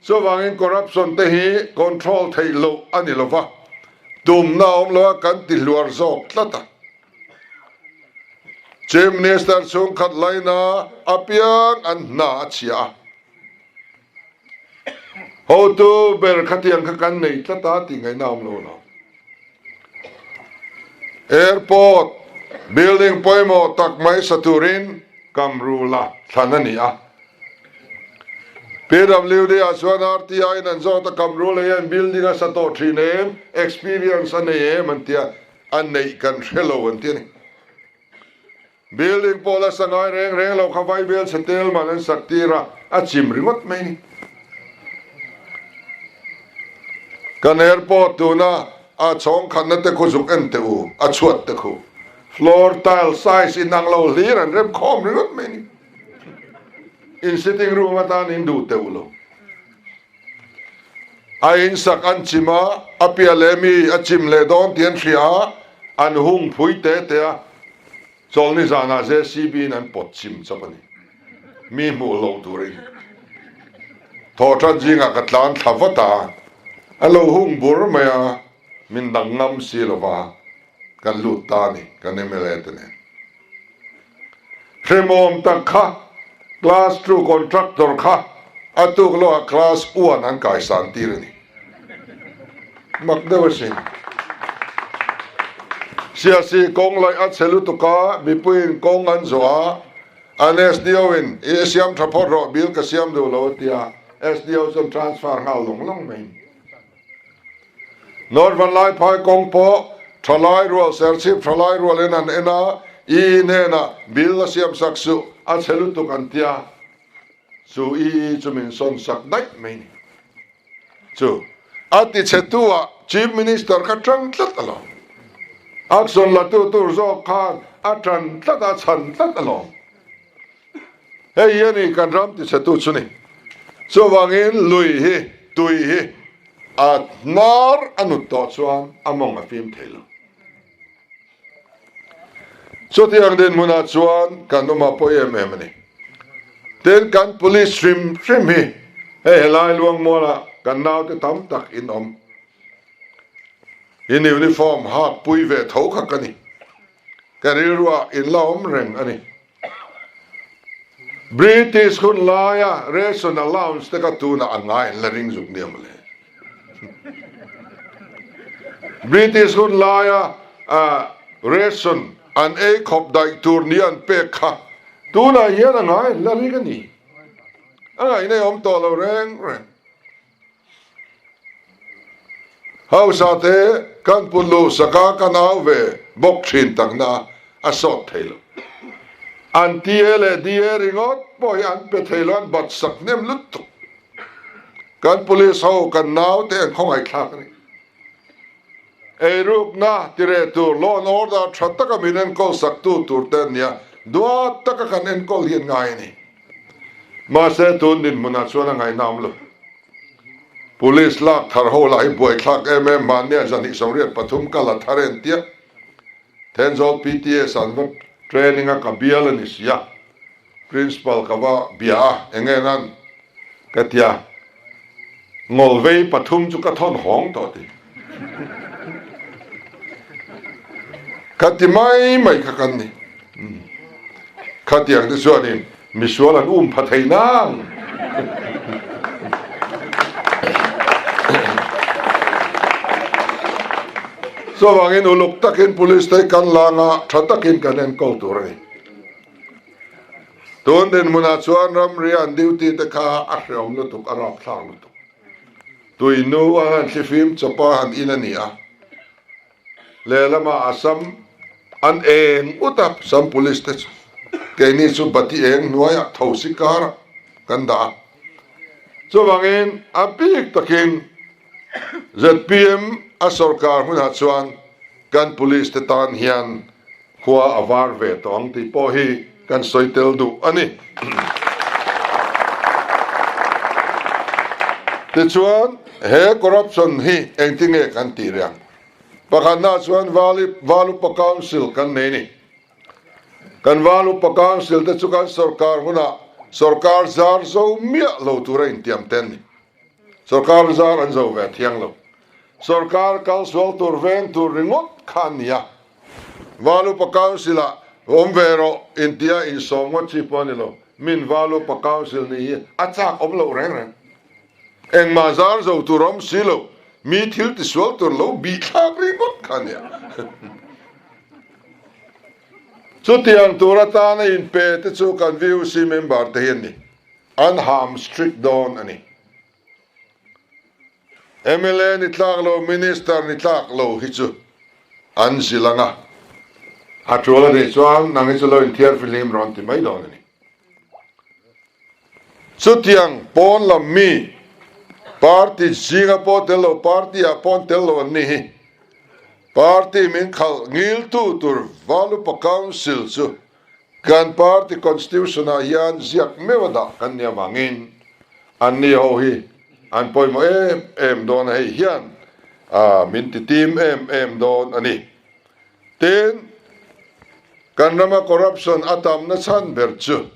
Chuvangin corruption te hi control theih loh a ni lova, tumna a awm lo a kan ti hluar zawk tlat a. Chief Minister chhungkhat laina apiang an hna a chhia a. Hotu ber khatiang kha kan nei tlat a tih ngaihna awm lo lo. Airport building pawimawh tak mai sa turin Kamrula thlan a ni a. PWD ah chuan RTI in an zawt a Kamrula hian building a sa tawh thin em, experience a nei em an tia, a neih kan hre lo an ti a ni. Building pawh la sa ngai reng reng lo kha Vaibel chhe tel man an sak tir a, a chim ringawt mai ni. Kan airport tuna a chhawng khatna te khu zuk en teh u, a chhuat te khu floor tile size inang lo hlir an rem khawm ringawt mai ni. In sitting room atan in duh teuh lo. A in sak an chim a, a piah leh mi a chim leh dawn tih an hria a, an hung phui te te a, chawlni zanah JCB in an pawt chim chawp a ni. Mi hmuh loh turin thawhṭan zingah ka tlan thla vat a, a lo hung bur mai a, min dang ngam si lo va, kan lut ta a ni, kan mla te nen. Hremawm tak kha Class two contractor kha a tuk lawkah Class one an kaisan tir a ni. Mak deuh asin. Siasi kawng laih a chhe lutuk a, mipuiin kawng an zawh a, an SDO in i siam tha phawt rawh, bill ka siam duh lo a ti a, SDO chuan transfer nghal lawng lawng mai. North Vanlaiphai kawng pawh thalai rual Serchhip thalai rualin an en a, EE hnenah bill a siam sak suh, a chhe lutuk an tia, chu EE chu min sawn sak daih mai ni. Chu a ti chhe tu ah Chief Minister kha tang tlat alawm. Action la tu tur zawk khan a tan tlat a, chhan tlat alawm. Hei hi a ni kan ram ti chhe tu chu ni. Chuvangin lui hi, tui hi a hnar a nut tawh chuan a mawng a fim thei lo. Chutiang dinhmunah chuan kan awm a pawi em em a ni. Tin, kan police hrim hrim hi hei helai Luangmualah kan naute tam tak in awm. In uniform hak pui ve tho kha ka ni. Ka rilruah in la awm reng a ni. British hun laia ration allowance te kha tunah an ngai an la ring zuk nia mawle. British hun laia ration an ei khawp daih tur ni an pek kha tunah hian a ngai an la ring a ni. A ngaihna i awm tawh lo reng reng. Hausa te kan pun luh sak a, kan au ve bawk thin takna a sawt thei lo. An TA leh DA ringawt pawh hi an pe thei lo, an bat sak hnem lutuk. Kan police ho kan nau te an khawngaihthlak a ni. Eirukna tireh tur law and order tha taka min enkawl sak tu tur te an nia, duat taka kan enkawl hi an ngai a ni. Mahse tun dinhmunah chuan a ngaihnam lo. Police lak thar ho lah hi buaithlak em em mahnia zahnih 83 ka la thar en tia Thenzawl PTS an va training a ka bial a ni si a, Principal ka va bia a, eng eng an ka ti a, ngawlvei pathum chu ka thawn hawng tawh ti. Ka ti mai mai kha kan ni. Khatiang te chuanin misual an um pha thei nang. Chuvangin uluk takin police te kan lang a, tha takin kan enkawl tur a ni. Tun dinhmunah chuan ramri an duty te kha a hreawm lutuk, a rapthlak lutuk. Tuinu a han thlifim chawpa han in a ni a, lehlamah Assam an eng ut a, Assam Police te chu keini chu bati eng hnuaiah thosi karah kan dah a. Chuvangin a bik takin zpm a sorkar hunah chuan kan Police te tan hian Khua a var ve tawh ang tih pawh hi kan sawi tel duh a ni. Tichuan, he corruption hi engtinge kan tih reng? Pakhatna chuan Valupa Council kan nei ni. Kan Valupa Council te chu kan sorkar hunah sorkar zar zo miah lo tura intiam te an ni. Sorkar zar an zo ve thiang lo. Sorkar kal sual tur veng tur ringawt kha an ni a. Valupa Council ah awm ve rawh intia insawm ngawt chi pawh a ni lo. Min Valupa Council nih hi a chak awm loh reng reng. Engmah zar zo tur awm si lo, mi thil tisual tur lo bih thlak ringawt kha a nia. Chutiang tur atana inpe te chu kan VUC member te hi an ni. An ham strict dawn a ni. Mla ni tlak lo, Minister ni tlak lo hi chu an zilh ang a, a tul a nih chuan nang hi chu lo inthiar fihlim rawn ti mai dawn a ni. Chutiang pawn lam mi, party zinga pawh tel lo, party ah pawn tel lo an ni hi. Party min khalh ngiltu tur Valupa Council chu Kan party constitution ah hian ziak meuh a dah kan nih avangin an ni ho hi an pawimawh em em dawn a, hei hian min ti tim em em dawn a ni. Tin, kan rama corruption a tamna chhan ber chu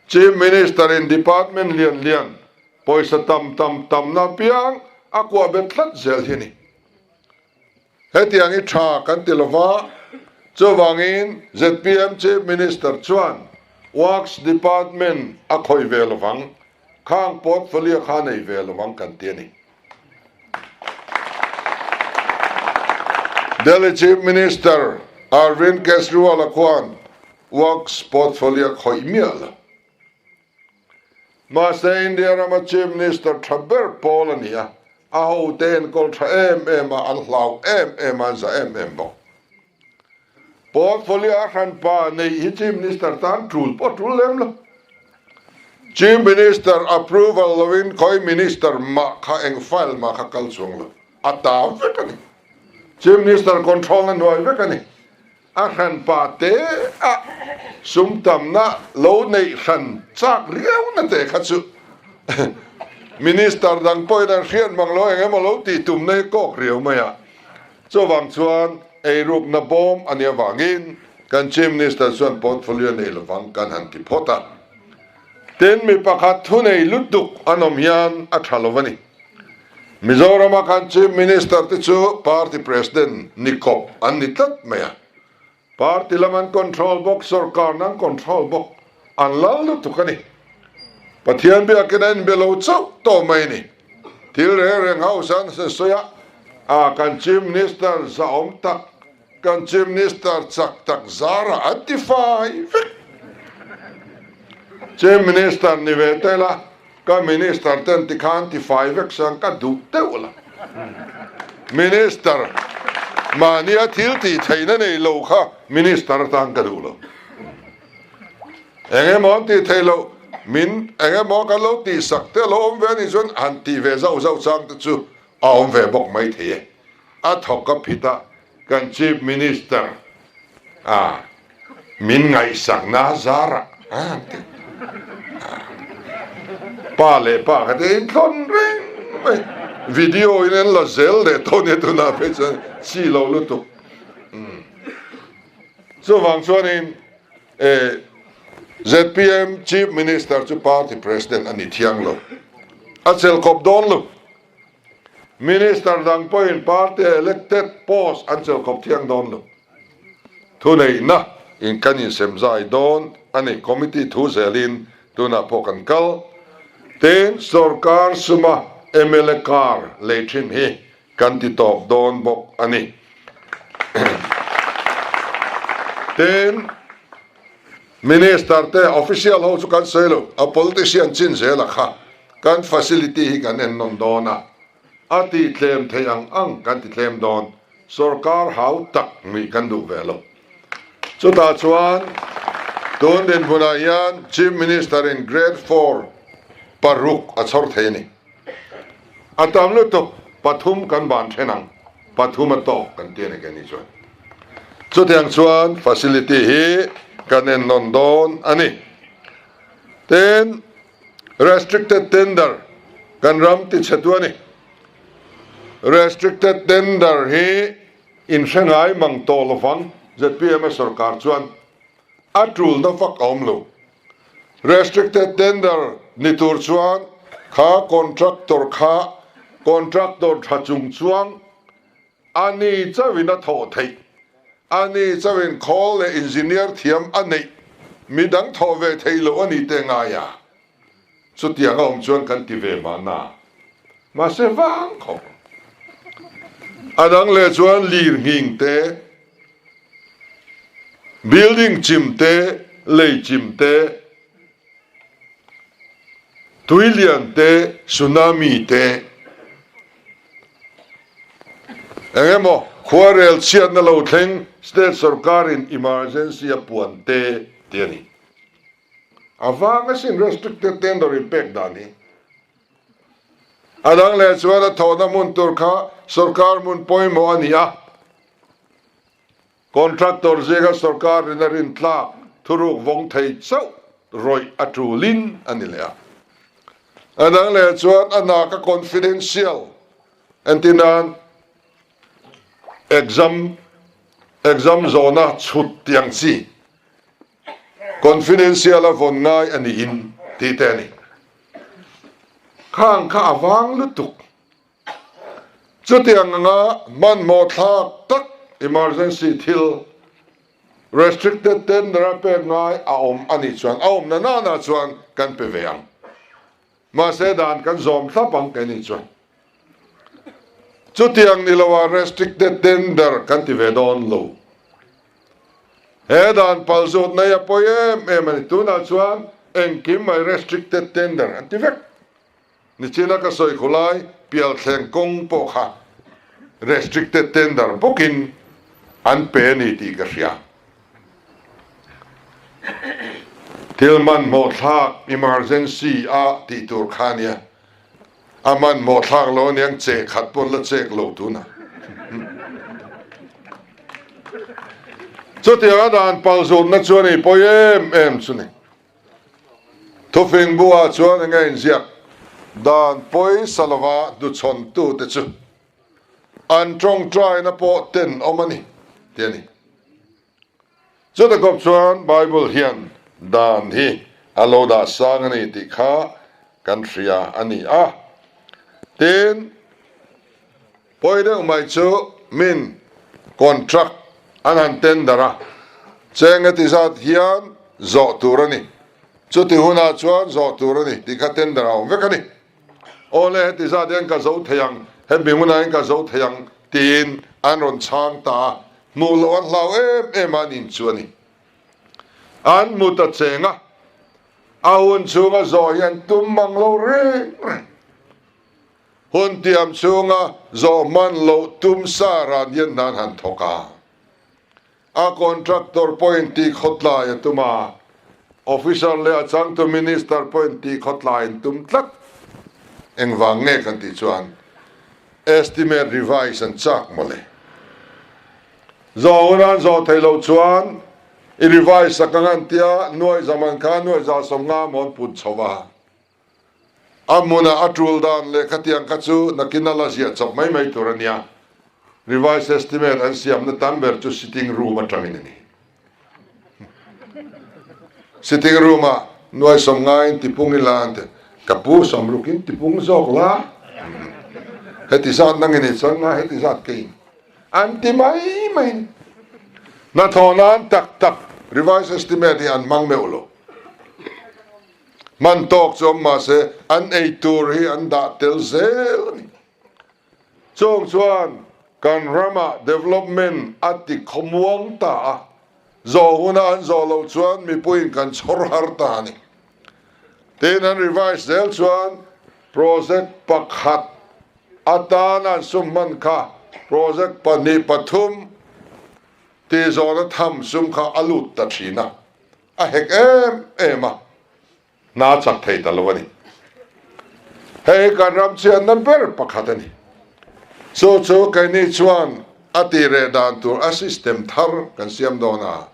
Chief Minister in department lian lian pawisa tam tam tamna apiang a kuah bet tlat zel hi a ni. Hetiang hi tha kan ti lova, chuvangin zpm Chief Minister chuan Works Department a khawih ve lovang, khang portfolio kha nei ve lovang kan ti a ni. Delhi Chief Minister Arvind Kejriwal-a khuan Works portfolio khawih miah lo. Mahse India rama Chief Minister tha ber pawl a ni a, a hote enkawl tha em em a, an hlau em em a, an za em em bawk. Portfolio a hranpa neih hi Chief Minister tan tul pawh a tul lem lo. Chief Minister approval lovin khawi Minister mah kha eng file mah kha kal chuang lo, a ta vek a ni. Chief Minister control na hnuai vek a ni. A hran pa te a sum tamna lo neih hran chak riauna te kha chu Minister dang pawhin an hriat mang lo eng emaw lo tih tumna hi kawk riau mai a. Chuvang chuan eirukna bawm a nih avangin kan Chief Minister chuan portfolio nei lovang kan han ti phawt a. Tin, mi pakhat thunei lutuk an awm hian a tha lo a ni. Mizorama kan Chief Minister te chu Party President ni kawp an ni tlat mai a. Party lam an control bawk, sorkarna an control bawk, an lal lutuk a ni. Pathian biakin a inbe lo chauh tawh mai a ni. Thil reng reng house an sawi a, a kan Chief Minister zahawm tak, kan Chief Minister chak tak zarah an ti fai vek. Chief Minister ni ve te la, Ka minister ten tikhan tifai vek sang ka duh deuh la. Minister mahnia thil tih theihna nei lo kha minister atan ka duh lo. Eng emaw an tih theih loh min eng emaw kan lo tih sak te a lo awm ve anih chuan han tih ve zauh zauh chang te chu a awm ve bawk mai thei e. A thawk a phit a kan chief minister a min ngaihsakna zarah a ti pa leh pa kha te inthlawn reng mai video in an la zel leh tawh nia tunah phei chuan chi lo lutuk chuvang chuanin zpm chief minister chu party president a ni thiang lo a chelh khawp dawn lo. Minister dang pawhin party elected post an chelh khawp thiang dawn lo. Thuneihna in kan insem zai dawn a ni. Committee thu zelin tunah pawh kan kal. Tin, sorkar suma mla car lei thin hi kan ti tawp dawn bawk a ni. Tin, Minister te official ho chu kan sawi lo, a politician chin zela kha kan facility hi kan en nawn dawn a, a tih tlem theih ang ang kan ti tlem dawn, sorkar hau tak nih kan duh ve lo. Chutah chuan tun dinhmunah hian Chief Minister in Grade Four paruk a chhawr thei a ni. A tam lutuk, pathum kan ban then ang, pathum a tawk kan ti a ni keini chuan. Chutiang chuan facility hi kan en nawn dawn a ni. Tin, restricted tender kan ram ti chhe tu a ni. Restricted tender hi inhre ngai mang tawh lovang zpm a sorkar chuan a tulna vak a awm lo. Restricted tender ni tur chuan kha contractor kha contractor tha chung chuang a ni chauhin a thawh theih, a ni chauhin khawl leh engineer thiam a neih, midang thawh ve theih loh a ni te ngai a, chutiang a awm chuan kan ti ve mahna. Mahse vang khawp. A dang leh chuan lir nghing te. Building chim te, lei chim te. Tuilian te, tsunami te, eng emaw khuarel chhiatna lo thleng state sorkarin emergency a puan te tih a ni. A vang asin restricted tender in pek dan hi. A dang leh chuan a thawhna hmun tur kha sorkar hmun pawimawh a ni a. Contractor zinga sorkar rin a rin tlak thuruk vawng thei chauh rawih a tulin a ni leh a. A dang leh chuan a hna ka confidential entir nan exam exam zawhna chhut tiang chi confidential a vawn ngai a niin tih te a ni. Khang kha a vang lutuk. Chutiang anga hmanhmawh thlak tak emergency thil restricted tender a pek ngai a awm a nih chuan a awmna nana chuan kan pe ve ang. Mahse dan kan zawm thlap ang keini chuan. Chutiang ni loah restricted tender kan ti ve dawn lo. He dan palzut nei a pawi em em a ni. Tunah chuan engkim mai restricted tender an ti vek. Nichina ka sawi khulai pialthleng kawng pawh kha restricted tender bawkin an pe a ni tih ka hria. Thil hmanhmawh thlak emergency a tih tur kha a nia. A hmanhmawh thlak lo aniang cheh khat pawn la chek lo tunah. Chutianga dan palzutna chu a ni pawi em em chu ni. Thufing buah chuan enge inziak dan pawisa lova hnuchhawntute chu an tawngtaina pawh tenawm a ni tih a ni. Chuta kawp chuan Bible hian dan hi a lo dah sang a ni tih kha kan hria a ni a. Tin, pawi deuh mai chu min contract an han tender a, cheng heti zat hian zawh tur a ni. Chuti hunah chuan zawh tur a ni tih kha tender a awm vek a ni. Awle heti zat hian ka zo thei ang, hemi hunah hian ka zo thei ang tiin an rawn chhang ta a, hmuh loh an hlau em em a an in chu a ni. An hmu ta cheng a, a hun chhunga zawh hi an tum mang lo reng reng. Hun tiam chhunga zawh hman loh tum sa ran hian hna an han thawk a. A contractor pawhin tih khawtlai a tum a, officer leh a changtu minister pawhin tih khawtlai an tum tlat. Engvang nge kan tih chuan estimate revise an chak mawle. Zawh hun an zawh theih loh chuan i revise sak ang an tia, nuai zaman kha nuai 150 maw an put chho a. A hmunah a tul dan leh khatiang kha chu nakin a la ziah chawp mai mai tur a nia. Revised estimate an siamna tam ber chu sitting room atangin a ni. Sitting room ah nuai 50 in tipung ila an ti. Ka pu 60 in tipung zawk la. Heti zat nangin i chang a, heti zat keiin an ti mai mai ni. Hnathawh nan tak tak revised estimate hi an hmang meuh lo. Hman tawk chu awm mahse an ei tur hi an dah tel zel a ni. Chung chuan kan ramah development a ti khawmuang ta a, zawh huna an zawh loh chuan mipuiin kan chhawr har ta a ni. Tin an revise zel chuan project pakhat atana an sum hman kha project pahnih pathum tih zawhna tham sum kha a lut ta thin a. A hek em em a, hna chak thei ta lo a ni. Hei hi kan ram chianna ber pakhat a ni. Chu chu keini chuan a tih reh dan tur a system thar kan siam dawn a,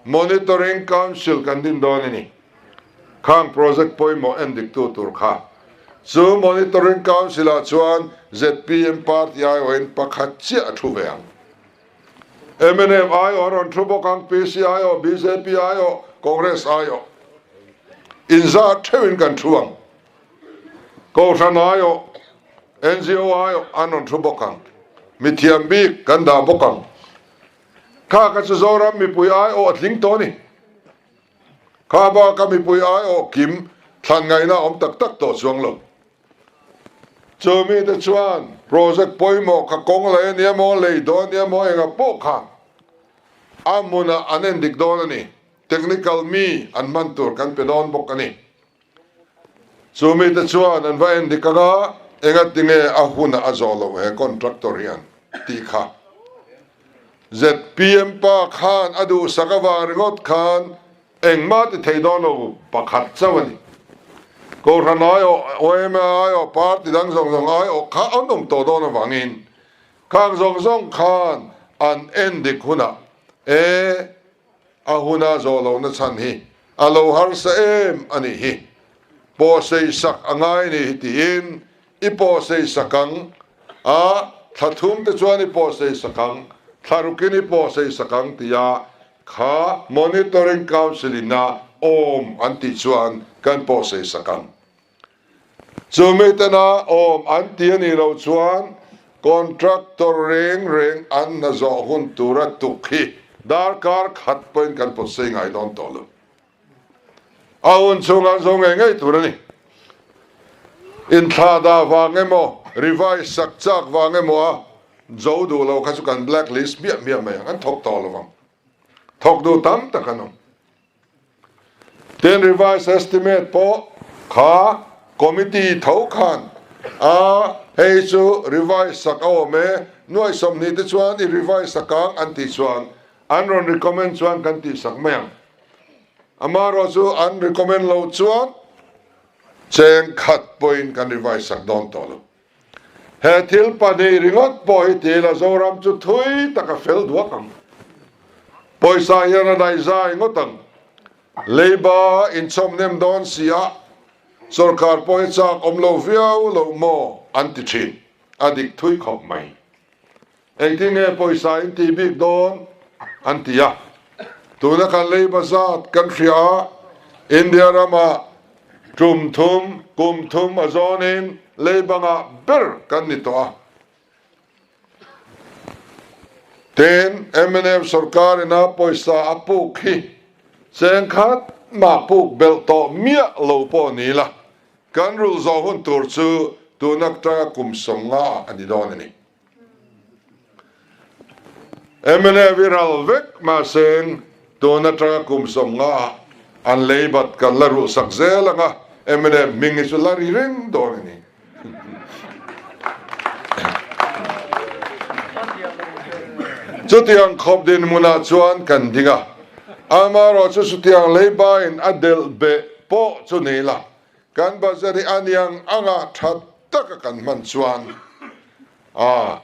Monitoring Council kan din dawn a ni. Khang project pawimawh en diktu tur kha. Chu Monitoring Council ah chuan zpm party aiawhin pakhat chiah a thu ve ang. Mnf aiawh a rawn thu bawk ang, PC aiawh, bjp aiawh, Congress aiawh. Inzat theuhin kan thu ang. Kohhran aiawh, NGO aiawh an rawn thu bawk ang. Mithiam bik kan dah bawk ang. Kha ka chu Zoram mipui aiawh a tling tawh a ni. Kha baka mipui aiawh kim thlan ngaihna a awm tak tak tawh chuang lo. Chu mite chuan project pawimawh kha kawng lei a nia maw, lei dawn a nia maw enga pawh kha a hmunah an endik dawn a ni. Technical mi an hman tur kan pe dawn bawk a ni. Chu mite chuan an va en dik ang a, engatinge a hunah a zawh loh he contractor hian tih kha. Zpm pa khan a duhsak avang ringawt khan engmah ti thei dawn lo pakhat chauh a ni. Kohhran aiawh, yma aiawh, party dang zawng zawng aiawh kha an awm tawh dawn avangin khang zawng zawng khan an en dik hunah e a huna zawh lohna chhan hi a lo harsa em a nih hi. Pawhsei sak a ngai ni hi tiin i pawhsei sak ang a, thla thum te chuan i pawhsei sak ang, thla rukin i pawhsei sak ang tia kha Monitoring Council in a awm an tih chuan kan pawhsei sak ang. Chumi tena awm an ti a nih loh chuan contractor reng reng an hna zawh hun tura tuk hi darkar khat pawhin kan pawhsei ngai dawn tawh lo. A hun chhung an zo ngei ngei tur a ni. Inthlah dah vang emaw, revise sak chak vang emaw a zo duh lo kha chu kan blacklist hmiah hmiah mai ang, an thawk tawh lo vang. Thawk duh tam tak an awm. Tin, revise estimate pawh kha committee tho khan a hei chu revise sak a awm e, nuaih 20 te chuan i revise sak ang an tih chuan an rawn recommend chuan kan tih sak mai ang. Amaherawh chu an recommend loh chuan cheng khat pawhin kan revise sak dawn tawh lo. He thil pahnih ringawt pawh hi ti ila Zoram chu thui tak a fel duak ang. Pawisa hian a daihzai ngawt ang. Leiba inchawm nem dawn si a, sawrkar pawh hi chak awm lo viau lo maw an ti thin. A dik thui khawp mai. Engtin nge pawisa in tih bik dawn? an ti a. Tuna kan leiba zat kan hria a, India ramah tum thum, kum thum a zawnin leiba ngah ber kan ni tawh a. Tin, mnf sorkar ina pawisa a puk hi cheng khat mah puk belh tawh miah lo pawh ni la, kan rulh zawh hun tur chu tun atanga kum 50 ah a ni dawn a ni. Mnf i ral vek mahse tun atanga kum 50 ah an lei bat kan la ruh sak zel ang a, mnf hming hi chu la ri reng dawn a ni. Chutiang khawp dinhmunah chuan kan ding a, amaherawh chu chutiang leibain a delh beh pawh chu ni la, kan budget hi a niang anga tha taka kan hman chuan a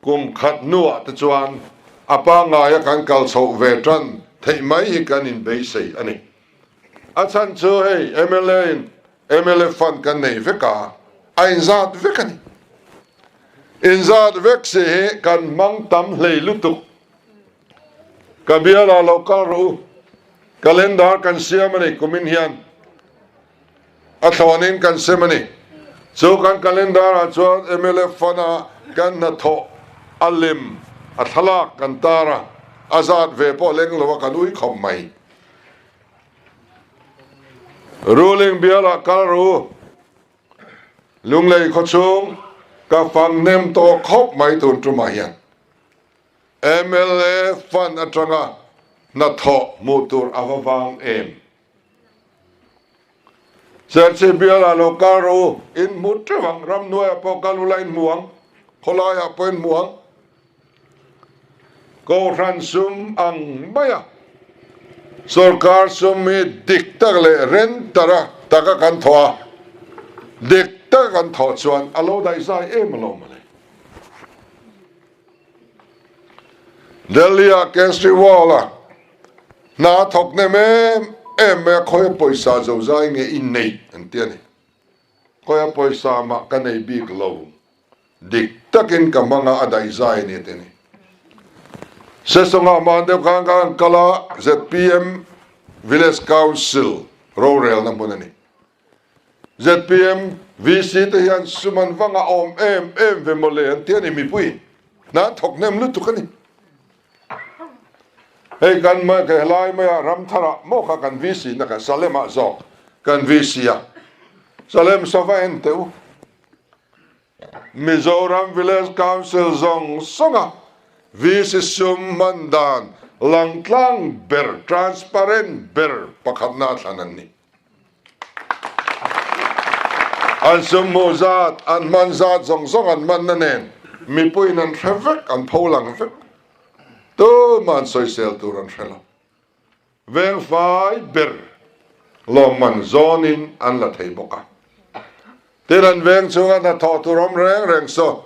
kum khat hnuah te chuan a pangngaia kan kal chhoh ve tan theih mai hi kan inbeisei a ni. A chhan chu hei mla in mla fund kan nei vek a, a inzat vek a ni. Inzat vek si hi kan hmang tam hlei lutuk. Ka bialah lo kal rawh u, calendar kan siam a ni kumin hian. A thlawnin kan sem a ni. Chu kan calendar-ah chuan mla fund-a kan hnathawh a lem, a thlalak kan tar a, a zat ve pawh leng lo a kan ui khawp mai. Ruling bialah kal ru, Lunglei khawchhung ka fang hnem tawh khawp mai tun tumah hian. Mla fund atanga hnathawh hmuh tur a va vang em? Serchhip bialah lo kal rawh u, in hmu teuh ang, ramhnuaiah pawh kal ula in hmu ang, khawlaiah pawh in hmu ang. Kohhran sum ang maia sawrkar sum hi dik tak leh ren tara taka kan thawh a, dik taka kan thawh chuan a lo daihzai em alawm mawle. Delhi-ah Kejriwal-a hna a thawk hnem em em mai a, khawia pawisa zozai nge i neih an ti a ni. Khawia pawisa mah ka nei bik lo, dik takin ka hmang a, a daihzai a ni a ti a ni. Sesawngah hmaan deuh khan ka han kal a, zpm Village Council rorelna hmun a ni. Zpm VC te hian sum an vang a awm em em ve mawle an ti a ni mipui hna an thawk hnem lutuk a ni. Hei kan mai ka helai maia Ramthara maw kha kan VC na kha Salem ah zawk kan VC a Salem sava en teh u. Mizoram Village Council zawng zawnga VC sum hman dan langtlang ber transparent ber pakhatna a thlan an ni. An sum hmuh zat, an hman zat zawng zawng an hmanna nen mipuiin an hre vek, an pholang vek. Tumah an sawisel tur an hre lo. Veng fai ber lawmman zawnin an la thei bawk a. Tin, an veng chhunga hnathawh tur awm reng reng saw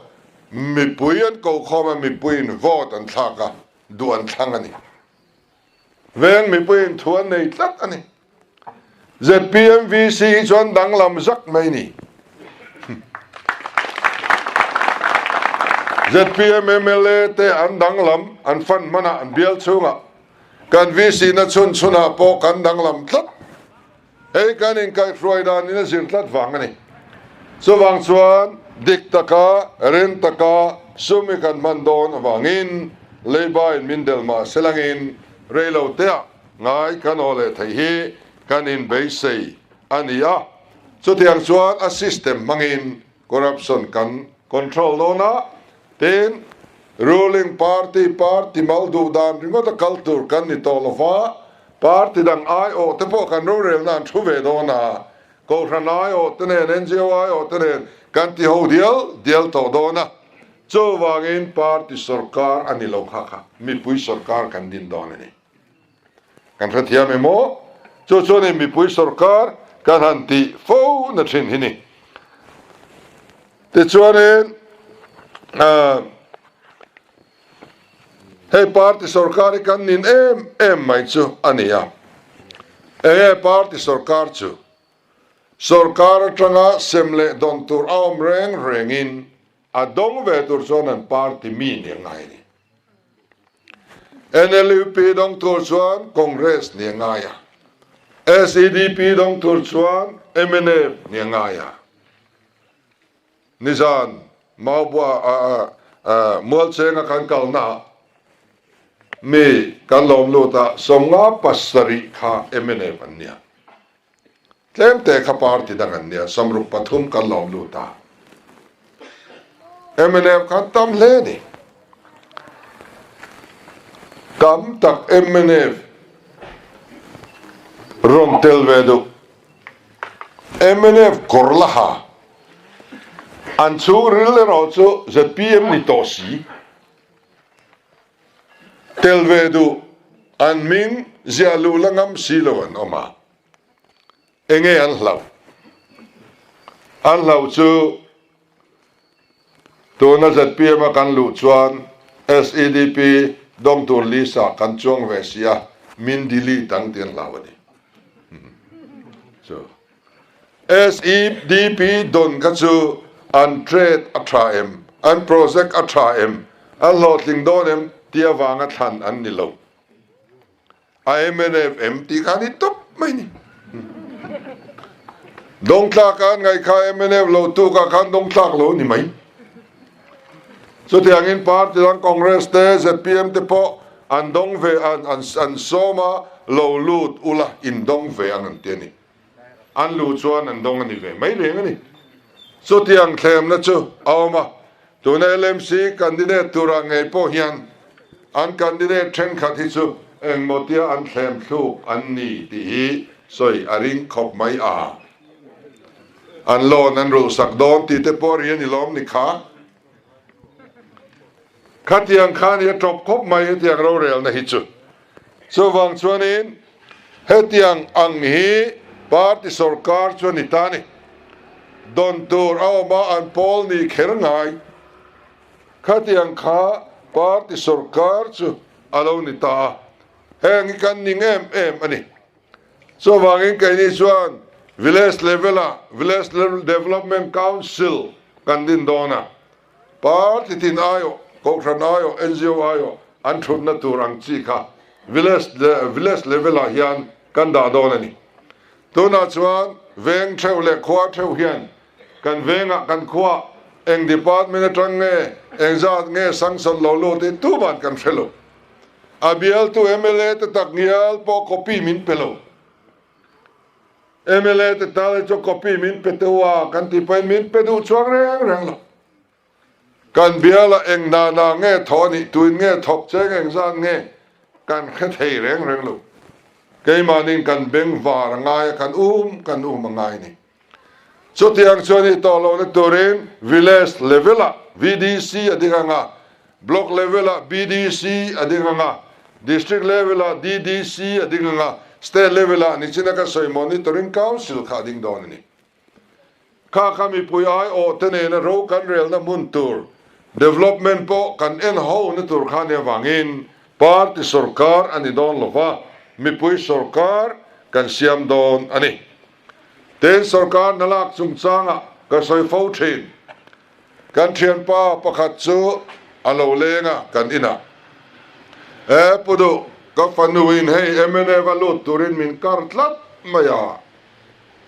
mipui an ko khawm a, mipuiin vote an thlak a, duh an thlang a ni. Veng mipuiin thu an nei tlat a ni. ZPM VC hi chuan danglam zak mai ni. ZPM mla te an danglam, an fan hmanah, an bial chhungah. Kan VC na chhun chhunah pawh kan danglam tlat. Hei kan inkaihhruai danin a zir tlat vang a ni. Chuvang chuan dik taka, rin taka sum hi kan hman dawn avangin leibain min del mah se langin reilo teah ngai kan aw leh theih hi kan inbeisei a ni a. Chutiang chuan a system hmangin corruption kan control dawn a, tin ruling party party mal duh dan ringawt a kal tur kan ni tawh lo va, party dang aiawh te pawh kan rorelna an thu ve dawn a, Kohhran aiawh te nen NGO aiawh te nen kan ti ho dial dial tawh dawn a, chuvangin party sorkar a ni lo kha kha mipui sorkar kan din dawn a ni. Kan hrethiam em aw? Chu chuanin mipui sorkar kan han tih fo na thin hi ni. Tichuanin hei party sorkar hi kan nin em em mai chu a ni a. Enge party sorkar chu? Sorkar atanga sem leh dawn tur a awm reng rengin a dawng ve tur chuan an party mi ni a ngai a ni. NLUP dawng tur chuan Congress ni a ngai a, SEDP dawng tur chuan mnf ni a ngai a. Nizan Maubua Mualchenga kan kalnaah mi kan lawm lut a, 57 kha mnf an nia. Tlemte kha party dang an nia, 63 kan lawm lut a. Mnf khan tam hle a ni. Tam tak mnf rawn tel ve duh. Mnf kawr la ha. An chhungril erawh chu zpm ni tawh si. Tel ve duh an hming ziah luh la ngam si lo an awm a. Enge an hlauh? An hlauh chu tuna zpm a kan luh chuan SEDP dawng tur list ah kan chuang ve si a, min delete ang tih an hlau a ni. Chu SEDP dawn kha chu an trade a tha em, an project a tha em, an hlawhtling dawn em tih avanga thlan an ni lo. A mnf em tih kha a ni tawp mai ni. Dawngtlak a an ngaih kha mnf lo tukah khan dawngtlak lo a ni mai. Chutiangin party dang Congress te, zpm te pawh an dawng ve an an sawm a, lo lut ula in dawng ve ang an ti a ni. An luh chuan an dawng a ni ve mai reng a ni. Chutiang thlemna chu a awm a, tuna LMC candidate turah ngei pawh hian an candidate thenkhat hi chu engmaw tia an thlem thluk an ni tih hi sawi a ring khawp mai a. An loan an rulhsak dawn tih te pawh ri a ni lawm ni kha. Khatiang khan hi a tawp khawp mai hetiang rorelna hi chu. Chuvang chuanin hetiang ang hi party sorkar chu a ni ta a ni. Dawn tur a awm a an pawl ni kher ngai. Khatiang kha party sorkar chu a lo ni ta a. Heng hi kan ning em em a ni. Chuvangin keini chuan village level-ah Village Development Council kan din dawn a. Party tin aiawh, Kohhran aiawh, NGO aiawh an thutna tur ang chi kha village village level ah hian kan dah dawn a ni. Tunah chuan veng theuh leh khua theuh hian kan vengah kan khuaah eng department atang nge engzat nge sanction lo lut hi tuman kan hre lo. A bialtu mla te tak ngial pawh copy min pe lo. Mla te tal hi chu copy min pe teuh a, kan tih pawhin min pe duh chuang reng reng lo. Kan biala eng hna hna nge thawh a nih, tuin nge thawk cheng eng zat nge kan hre thei reng reng lo. Keimahniin kan beng var a ngai a, kan um kan um a ngai a ni. Chutiang chuan i tawh lohna turin Village level-ah VDC a ding ang a, Block level-ah BDC a ding ang a, District level-ah DDC a ding ang a, State level-ah nichina ka sawi Monitoring Council kha a ding dawn a ni. Kha kha mipui aiawh te nena ro kan relna hmun tur, development pawh kan en ho na tur kha nia vangin party sorkar a ni dawn lo va, mipui sorkar kan siam dawn a ni. Tin, sorkar hna lak chungchangah ka sawi fo thin. Kan thianpa pakhat chu a lo leng a kan inah. E Pu Duh, ka fanuin hei mnf a lut turin min kar tlat mai a.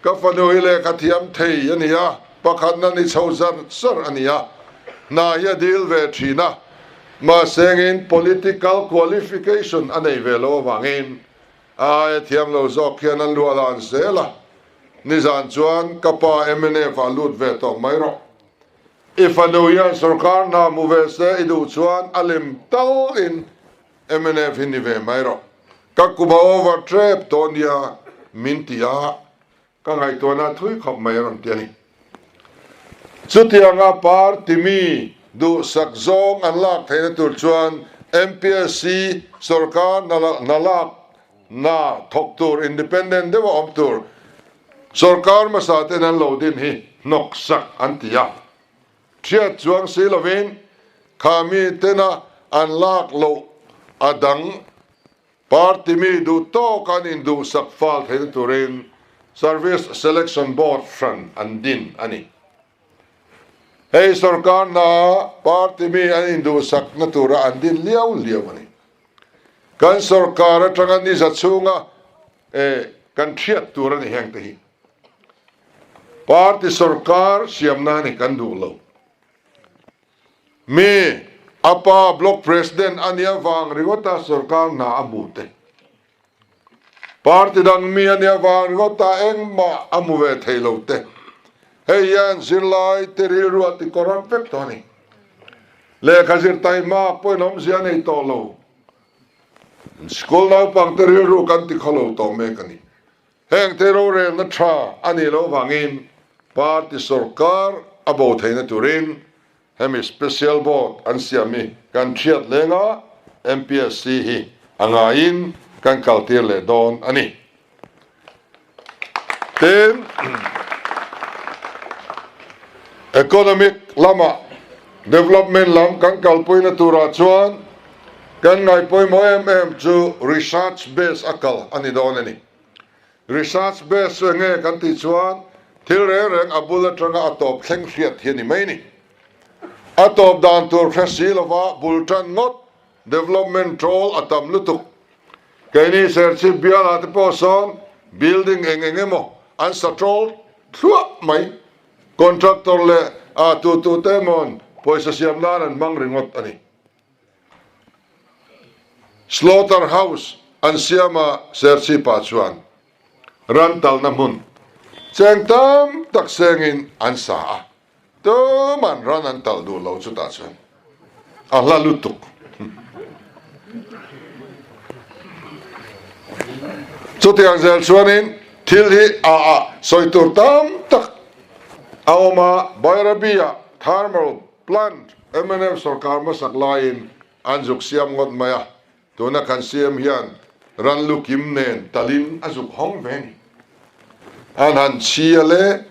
Ka fanu hi lehkha thiam thei a ni a, pakhatna ni chho zar zar a ni a, hna hi a dil ve thin a, mahsengin political qualification a nei ve lo avangin a aia thiam lo zawk hian an luah dan zel a, nizan chuan ka pa mnf ah lut ve tawh mai rawh. I fanu hian sorkar hna hmu ve se i duh chuan a lem talin Mnf hi ni ve mai rawh. Ka kum a over trep tawh nia min ti a, ka ngaihtuahna thui khawp mai a rawn ti a ni. Chutianga party mi duhsak zawng an lak theihna tur chuan MPSC sorkar hna lak hna thawk tur independent deuha awm tur sorkar hmasa ten an lo din hi hnawksak an ti a. Hriat chuang si lovin kha mi tena an lak loh a dang party mi duh tawk an induhsak fal theihna turin Service Selection Board hran an din a ni. Hei sorkar hna party mi an induhsakna tura an din liau liau a ni. Kan sorkar atanga niza chhunga kan hriat tur a ni heng te hi. Party sorkar siam nan hi kan duh lo. Mi a pa block president a nia vang ringawta sorkar hna a hmu te. Party dang mi a nia vang ringawta engmah a hmu ve thei lo te. Hei hian zirlai te rilru a ti corrupt vek tawh a ni. Lehkha zir taihmak pawhin awmzia a nei tawh lo. School naupang te rilru kan ti khawlo tawh mek a ni. Heng te rorelna tha a nih loh vangin party sorkar a bo theihna turin hemi special board an siam hi kan hriat leng a, MPSC hi a ngaiin kan kaltir leh dawn a ni. Tin, economic lama development lam kan kalpuina turah chuan kan ngaihpawimawh em em chu research base a kal a ni dawn a ni. Research base chu enge kan tih chuan thil reng reng a bul atanga a tawp thleng hriat hi a ni mai ni. A tawp dan tur hre si lova bul tan ngawt development trawl a tam lutuk. Keini Serchhip bialah te pawh sawn building eng eng emaw an sa trawl thluah mai. Contractor leh a tu tu te emawn pawisa siam nan an hmang ringawt a ni. Slaughter house an siam a Serchhip-ah chuan ran talna hmun cheng tam tak sengin an sa a, tuman ran an talh duh lo chutah chuan a hla lutuk. Chutiang zel chuanin thil hi a a sawi tur tam tak a awm a, Bairabi-ah thermal Plant mnf sorkar hmasak laiin an zuk siam ngawt mai a, tuna kan CM hian ran lu kim nen talin a zuk hawng ve ni. An han chhi a le,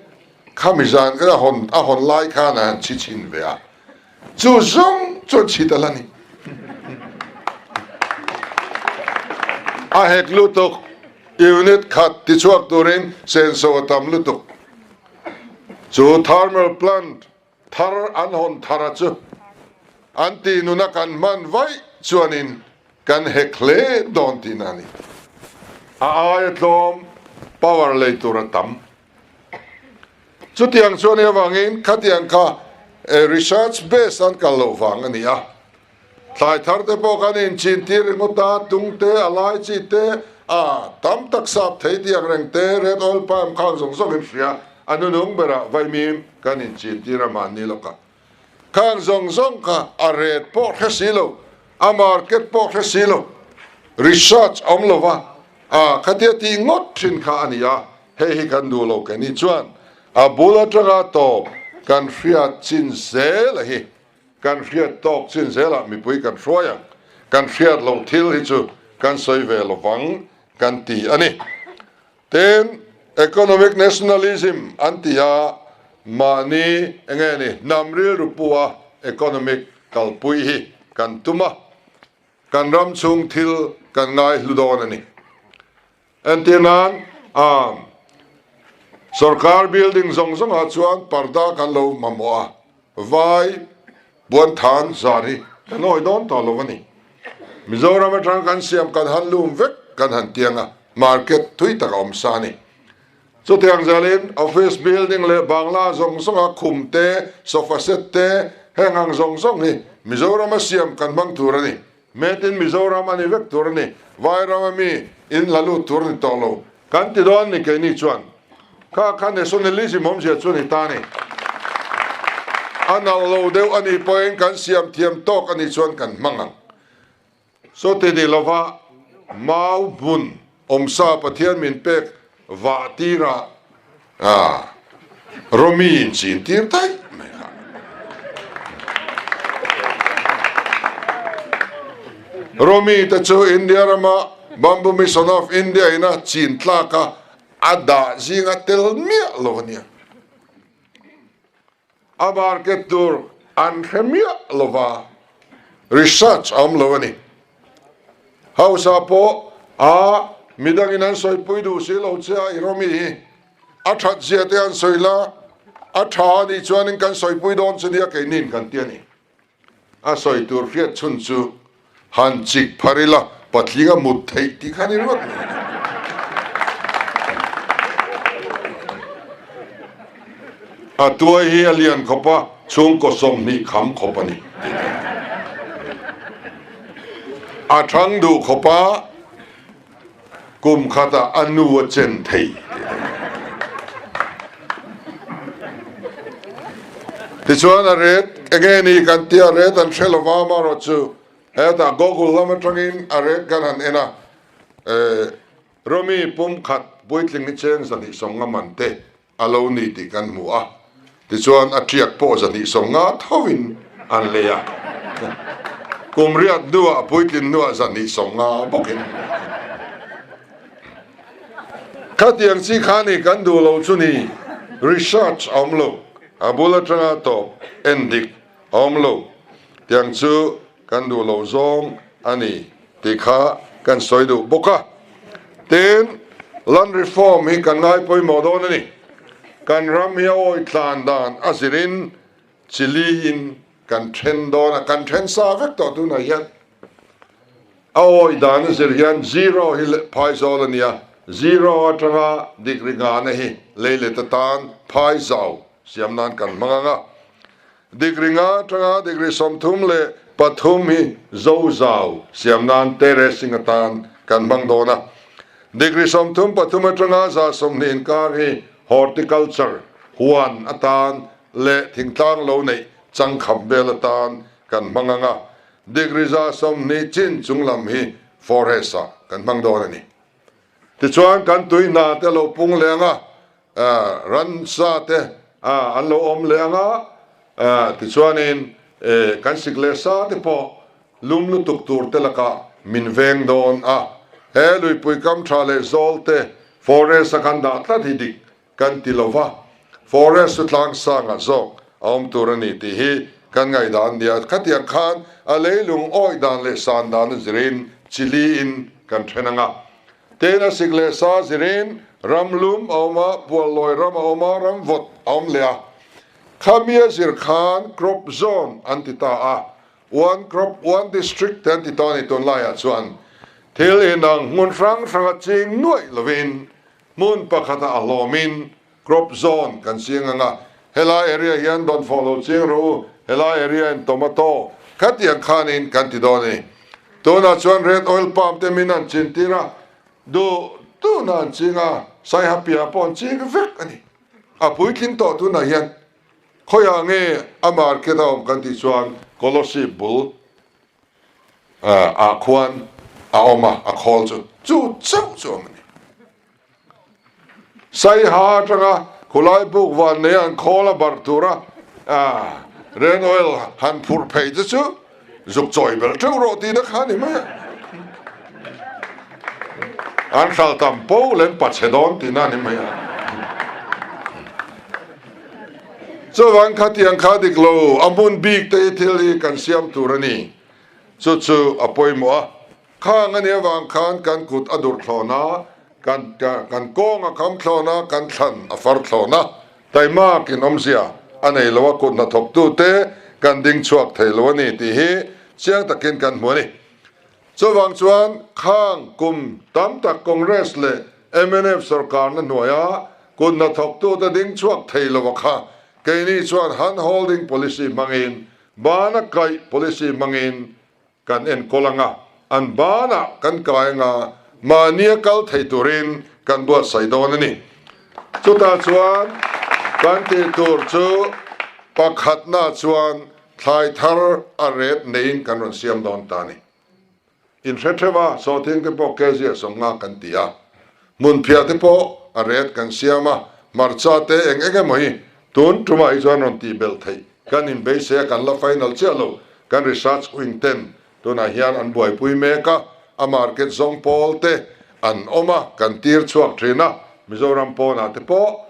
khami zan kha a hawn a hawn lai khan a han chhi chhin ve a, chu zawng chuan chhi ta la ni. A hek lutuk, unit khat tichhuak turin senso a tam lutuk. Chu thermal plant Thar an hawn thar a chu an tih nuna kan hman vaih chuanin kan hek hle dawn tihna a ni. A aia tlawm power lei tur a tam. Chutiang chuan i avangin khatiang kha research base an kal loh vang a ni a. Thlai thar te pawh kan inchin tir ringawt a, tung te, a lai chi te, a tam tak sap thei tih ang reng te, red oil palm khang zawng zawng in hria, a nunung berah vaimim kan inchin tir a mahni lawk a. Khang zawng zawng kha a ret pawh hre si lo, a market pawh hre si lo, research awm lo va, a khatia tih ngawt thin kha a ni a, hei hi kan duh lo keini chuan. A bul atanga tawp kan hriat chin zel a hi kan hriat tawk chin zelah mipui kan hruai ang, kan hriat loh thil hi chu kan sawi ve lovang kan ti a ni. Tin, economic nationalism an ti a, mahni enge ni hnam rilru pua economic kalpui hi kan tum a, kan ram chhung thil kan ngaihlu dawn a ni. Entir nan, sorkar building zawng zawngah chuan parda kan lo mamawh a, vai buanthan zar hi kan awi dawn tawh lo a ni. Mizoram atanga kan siam kan han lum vek kan han tiang a, market thui tak a awm sa a ni. Chutiang zelin office building leh bangla zawng zawnga khum te, sofa set te, heng ang zawng zawng hi Mizorama siam kan hmang tur a ni. Made in Mizoram a ni vek tur a ni. Vairam a mi in la lut tur a ni tawh lo. Kan ti dawn ni keini chuan. Kha kha nationalism awmzia chu a ni ta a ni. A nalh lo deuh a nih pawhin kan siam thiam tawk a nih chuan kan hmang ang. Saw ti ni lova mau hmun awmsa Pathian min pek vah tirah Romi in chin tir daih mai kha. Romi te chu India rama Bamboo Mission of India ina chin tlaka a dah zinga tel miah lo a nia. A market tur an hre miah lova, research a awm lo a ni. Hausa pawh a midangin an sawipui duh si lo che a, i rawmi hi a that zia te an sawi la, a tha a nih chuanin kan sawipui dawn che nia keiniin kan ti a ni. A sawi tur hriat chhun chu han chik phar ila patling a mut theih tih kha ni ringawt mai. A tuai hi a lian khawp a, chhungkaw 20 kham khawp a ni tih kha. A thang duh khawp a. Kum khatah a nu a chen thei tih a ni. Tichuan a ret enge ni kan tia ret an hre lova amaherawh chu hetah Google lam atangin a ret kan han en a, Romi pum khat puitling hi cheng 250 man te a lo ni tih kan hmu a, tichuan a ṭiak pawh 250 thovin an lei a, kum riat hnuah a puitlin hnuah 250 bawkin. Khatiang chi kha ni kan duh lo chu ni, research a awm lo, a bul aṭanga tawp en dik a awm lo, tiang chu Kan duh lo zawng a ni tih kha kan sawi duh bawk a. Tin, Land Reform hi kan ngai pawimawh dawn a ni. Kan ram hi a awi tlan dan a zirin Chile in kan then dawn a, kan then sa vek tawh tunah hian. A awi dan a zir hian zero hi phaizawl a ni a, zero atanga degree ngahna hi leilet atan phaizau siam nan kan hmang ang a. Degree nga atanga degree 33 hi zozau siam nan terracing atan kan hmang dawn a. Degree 33 atanga 120 inkar hi horticulture, huan atan leh thingtlang lo neih changkham vel atan kan hmang ang a. Degree 120 chin chung lam hi forest ah kan hmang dawn a ni. Tichuan kan tui hna te lo pung leh ang a, ransa te an lo awm leh ang a, tichuanin kan sik leh sa te pawh lum lutuk tur te lakah min veng dawn a. He luipui kam tha leh zawl te forest a kan dah tlat hi dik kan ti lo va, forest chu tlang sangah zawk a awm tur a ni tih hi kan ngaihdan a nia. Khatiang khan a leilung awih dan leh san dan a zirin chili in kan then ang a. Tin a sik leh sa zirin ram lum a awm a, puallawi ram a awm a, ram vawt a awm leh a. Khami a zir khan crop zone an ti ta a, one crop one district te an ti tawh a ni tunlaiah chuan. Thil inang hmun hrang hranga ching nuaih lovin Hmun pakhatah a hlawmin crop zone kan siang ang a, helai area hian dawnfawh lo chiang rawh u, helai area in tomato khatiang khanin kan ti dawn a ni. Tunah chuan red oil palm te min an chin tir a, duh duhna an ching a, saiha piah pawh an ching vek a ni. A puitling tawh tunah hian khawiah nge a market a awm kan tih chuan Kolosib bul ah khuan a awm a, a khawl chu chu chauh chu awm a ni. Saiha atanga Khulai buk van nei an khawl a barh tura Ren Oil han phurh phei te chu zuk chawi belh teuh rawh tihna kha a ni mai a. An hral tam po leh an pachhe dawn tihna a ni mai a. Chuvang khatiang kha dik lo, a hmun bik te hi thil hi kan siam tur a ni. Chu chu a pawimawh a. Khang a nih avang khan kan kut a durh thlawn a, kan kan kawng a kham thlawn a, kan thlan a far thlawn a. Taimakin awmzia a nei lo a, kut hnathawktute kan ding chhuak thei lo a ni tih hi chiang takin kan hmu a ni. Chuvang chuan khang kum tam tak Congress leh mnf sorkarna hnuaia kut hnathawktute ding chhuak thei lo a kha keini chuan hand holding policy hmangin, bana kaih policy hmangin Kan enkawl anga, an banah kan kai anga, mahnia kal thei turin kan buatsaih dawn a ni. Chutah chuan kan tih tur chu pakhatna chuan thlai thar a ret neiin kan rawn siam dawn ta a ni. Inhre theuh a, sawhthing te pawh kg 50 kan ti a. Hmunphiah te pawh a ret kan siam a, hmarcha te eng eng emaw hi tun tumah hi chuan rawn tih belh theih kan inbeisei a, kan la final chiah lo. Kan research wing ten tunah hian an buaipui mek a, a market zawng pawl te an awm a, kan tir chhuak thin a, Mizoram pawnah te pawh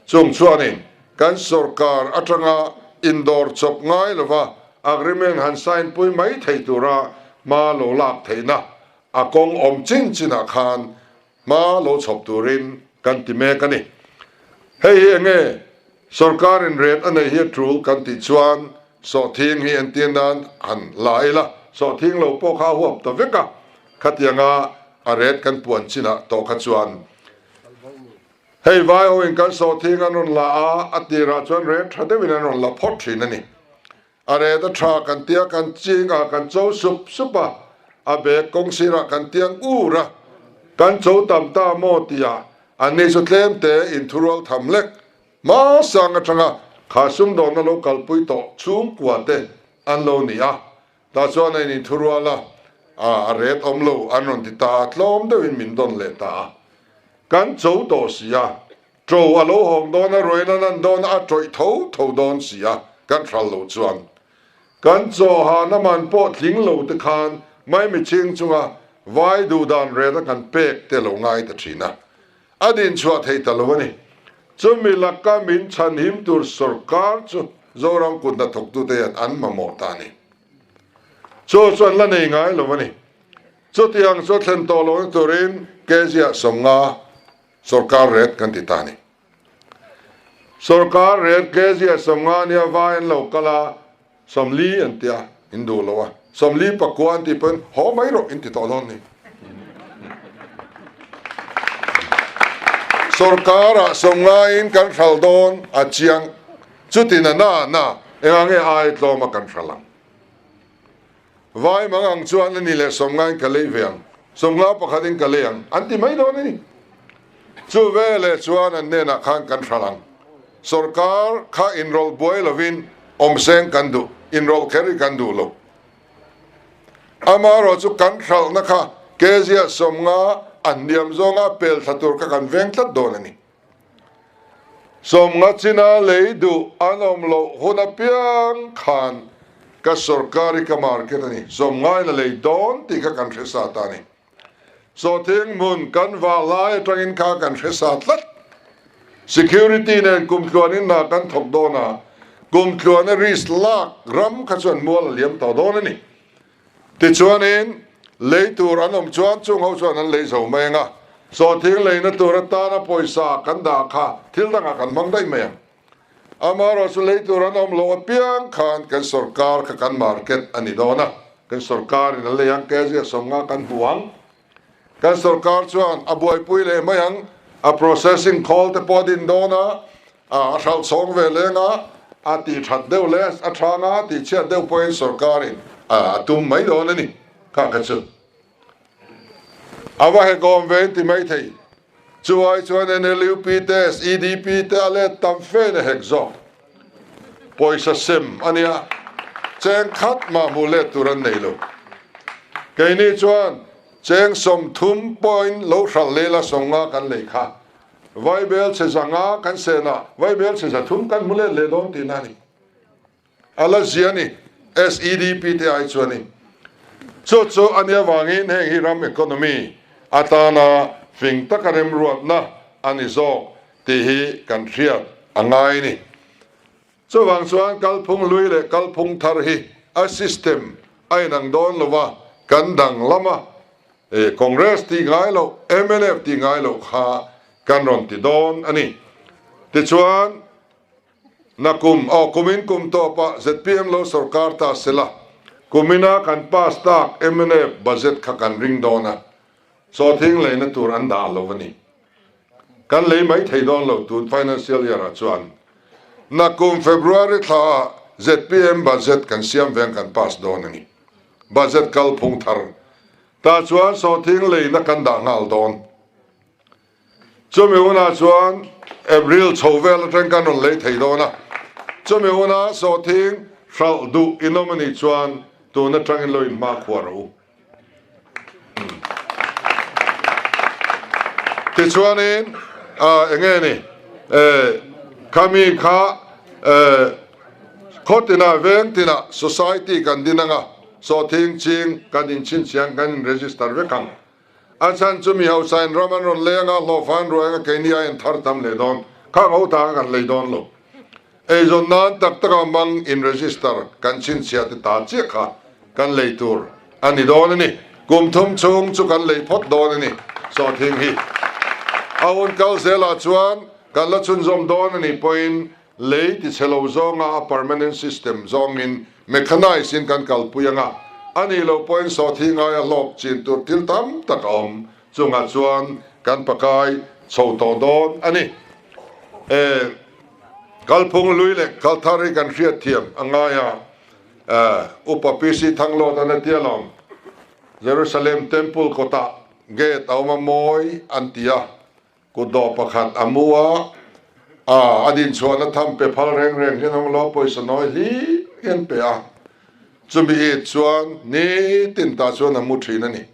chung chuanin kan sorkar atanga indawr chawp ngai lova agreement han sign pui mai thei tura hma lo lak theihna A kawng awm chin chinah khan hma lo chhawp turin kan ti mek a ni. Hei hi enge sorkarin ret a nei hi a tul kan tih chuan sawhthing hi entir nan han la ila, sawhthing lo pawh kha a huap ta vek a, khatianga a ret kan puan chinah tawh kha chuan hei vai hoin kan sawhthing an rawn la a, a tirah chuan ret tha deuhin an rawn la phawt thin a ni. A ret a tha kan tia kan ching a, kan cho sup sup a, a bag kawng sirah kan tiang ur a, kan cho tam ta maw tia an ni chu tlem te inthurual tham lek hma sang atanga kha sumdawnna lo kalpui tawh chhungkua te an lo ni a, tah chuan a in inthurual a, a ret awm lo an rawn ti ta a, tlawm deuhin min dawn leh ta a, kan cho tawh si a. Ṭo a lo hawng dawn a, ruain a lan dawn a, a ṭawih tho tho dawn si a, kan hral lo chuan. Kan chawhana man pawh tling lo te khan maimichhing chunga vai duh dan ret a kan pek te lo ngai ta ṭhin a, a din chhuah thei ta lo a ni. Chumi laka min chhanhim tur sorkar chu Zoram kut hnathawktute hian an mamawh ta a ni. Chu chu an la nei ngai lo a ni. Chutiang chu thlen tawh lohna turin kg ah 50 Sorkar ret kan ti ta a ni. Sorkar ret kg 50 nia vai an lo kal a, 40 an ti a, in duh lo a, 49 an tih pawhin haw mai rawh in ti tawh dawn ni. Sorkarah 50 in kan hral dawn a chiang, chutin a na na engah nge ai tlawm a kan hral ang. Vai mang ang chuan a ni leh 50 in ka lei ve ang, 50 pakhat in ka lei ang an ti mai dawn a ni. Chu veleh chuan an hnenah khan kan hral ang. Sorkar kha inrawlh buai lovin awmseng kan duh, inrawlh kher hi kan duh lo. Amaherawh chu kan hralhna kha kg ah 50 an hniam zawnga a pel thla tur kha kan veng tlat dawn a ni. 50 china lei duh an awm loh hun apiang khan ka sorkar hi ka market a ni. 50 in a lei dawn tih kha kan hre sa ta a ni. Sawhthing hmun kan vah lai atangin kha kan hre sa tlat. Security nen kumtluanin hna kan thawk dawn a, kumtluana risk lak ram kha chuan mual a liam tawh dawn a ni. Tichuanin, lei tur an awm chuan chung ho chuan an lei zo mai ang a, sawhthing leina tur atana pawisa kan dah kha thil dangah kan hmang daih mai ang. Amaherawhchu chu lei tur an awm loh apiang khan kan sorkar kha kan market a ni dawn a, kan sorkarin a lei ang, kg 50 kan hmu ang. Kan sorkar chuan a buaipui leh mai ang, a processing khawl te pawh a din dawn a, a hralh chhawng ve leng a, a tih that deuh leh a thang a, tih chhiat deuh pawhin sorkarin a tum mai dawn a ni. Kha kha chu a va hekawm ve in ti mai thei. Chu ai chuan NLUP te, SEDP te a let tam fe na hek zawk. Pawisa sem a nia, cheng khat mah hmuh let tur an nei lo. Keini chuan cheng 30 pawhin lo hralh leh la 50 kan lei kha. Vaibel chhe 500 kan senah vaibel chhe 300 kan hmu let leh dawn tihna a ni. A la zia a ni, SEDP te ai chuanin. Chu chu a nia vangin heng hi ram economy atana fing taka remruatna a ni zawk tih hi kan hriat a ngai a ni. Chuvang chuan kalphung hlui leh kalphung thar hi a system a inang dawn lo va, kan danglam a, Congress tih ngai loh, mnf tih ngai loh kha kan rawn ti dawn a ni. Tichuan, Nakum, aw kumin kum tawpah zpm lo sorkar ta sela, kumina kan pass tak mnf budget kha kan ring dawn a, sawhthing leina tur an dah lo a ni. Kan lei mai thei dawn lo tun financial year ah chuan. Nakum February thla ah zpm budget kan siam veng kan pass dawn a ni. Budget kalphung thar tah chuan sawhthing leina kan dah nghal dawn. Chumi hunah chuan April chho vel atang kan rawn lei thei dawn a, chumi huna sawhthing hralh duh in awm a nih chuan tun atangin lo inhma khuar rawh u. Tichuanin eng nge ni khami kha khaw tinah veng tinah society kan din anga sawhthing ching kan inchhinchhiah kan in register vek ang. A chhan chu mi hausain ram an rawn leng a, hlawhfa an ruai anga keini a inthar tam leh dawn. Khang ho ta kan lei dawn lo. Eizawn nan tak taka mang in register kan chhinchhiah te ta chiah kha kan lei tur a ni dawn a ni. Kum thum chhung chu kan lei phawt dawn a ni sawhthing hi. A hun kal zelah chuan kan la chhunzawm dawn a nih pawhin Lei ti chhe lo zawnga a permanent system zawngin mechanise in kan kalpui anga, a nih loh pawhin sawhthi ngaia hlawk chin tur thil tam tak a awm chungah chuan kan pakai chho tawh dawn a ni. E, kalphung hlui leh kalthar hi kan hriatthiam a ngai a, e, Upa PC Thanglawt an a tia lawm, Jerusalem Temple kawtah gate a awm a mawi an ti a, Kutdawh pakhat a mu a, a a dinchhuahna tham pe phal reng reng hian awm lo, pawisa nawi hlim hian pe a. Chumi it chuan nitin tah chuan a mu thin a ni.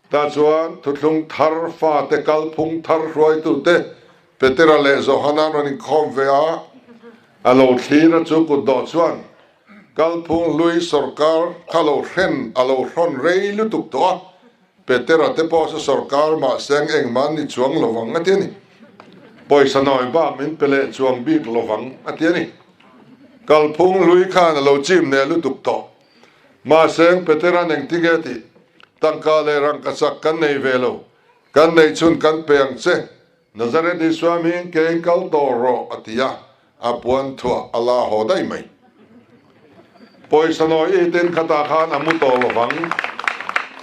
Tah chuan thuthlung thar fate kalphung thar hruaitute Petera leh Johana an rawn inkhawm ve a, a lo thlir a chu kutdawh chuan kalphung hlui sawrkar kha lo hren a lo hrawn rei lutuk tawh a, Petera te pawh chu sawrkar mahse ang engmah an ni chuang lo vang a ti a ni. Pawisa nawi bak min pe leh chuang bik lo vang a ti a ni. Kalphung hlui khan a lo chim neh lutuk tawh. Mahse ang Petera'n engtin nge tih? Tangka leh rangkachak kan nei ve lo. Kan neih chhun kan pe ang che. Nazareth Isua hming kein kal tawh rawh a ti a, a puan thuah a la haw daih mai. Pawisa nawi i ten khatah khan a mu tawh lovang.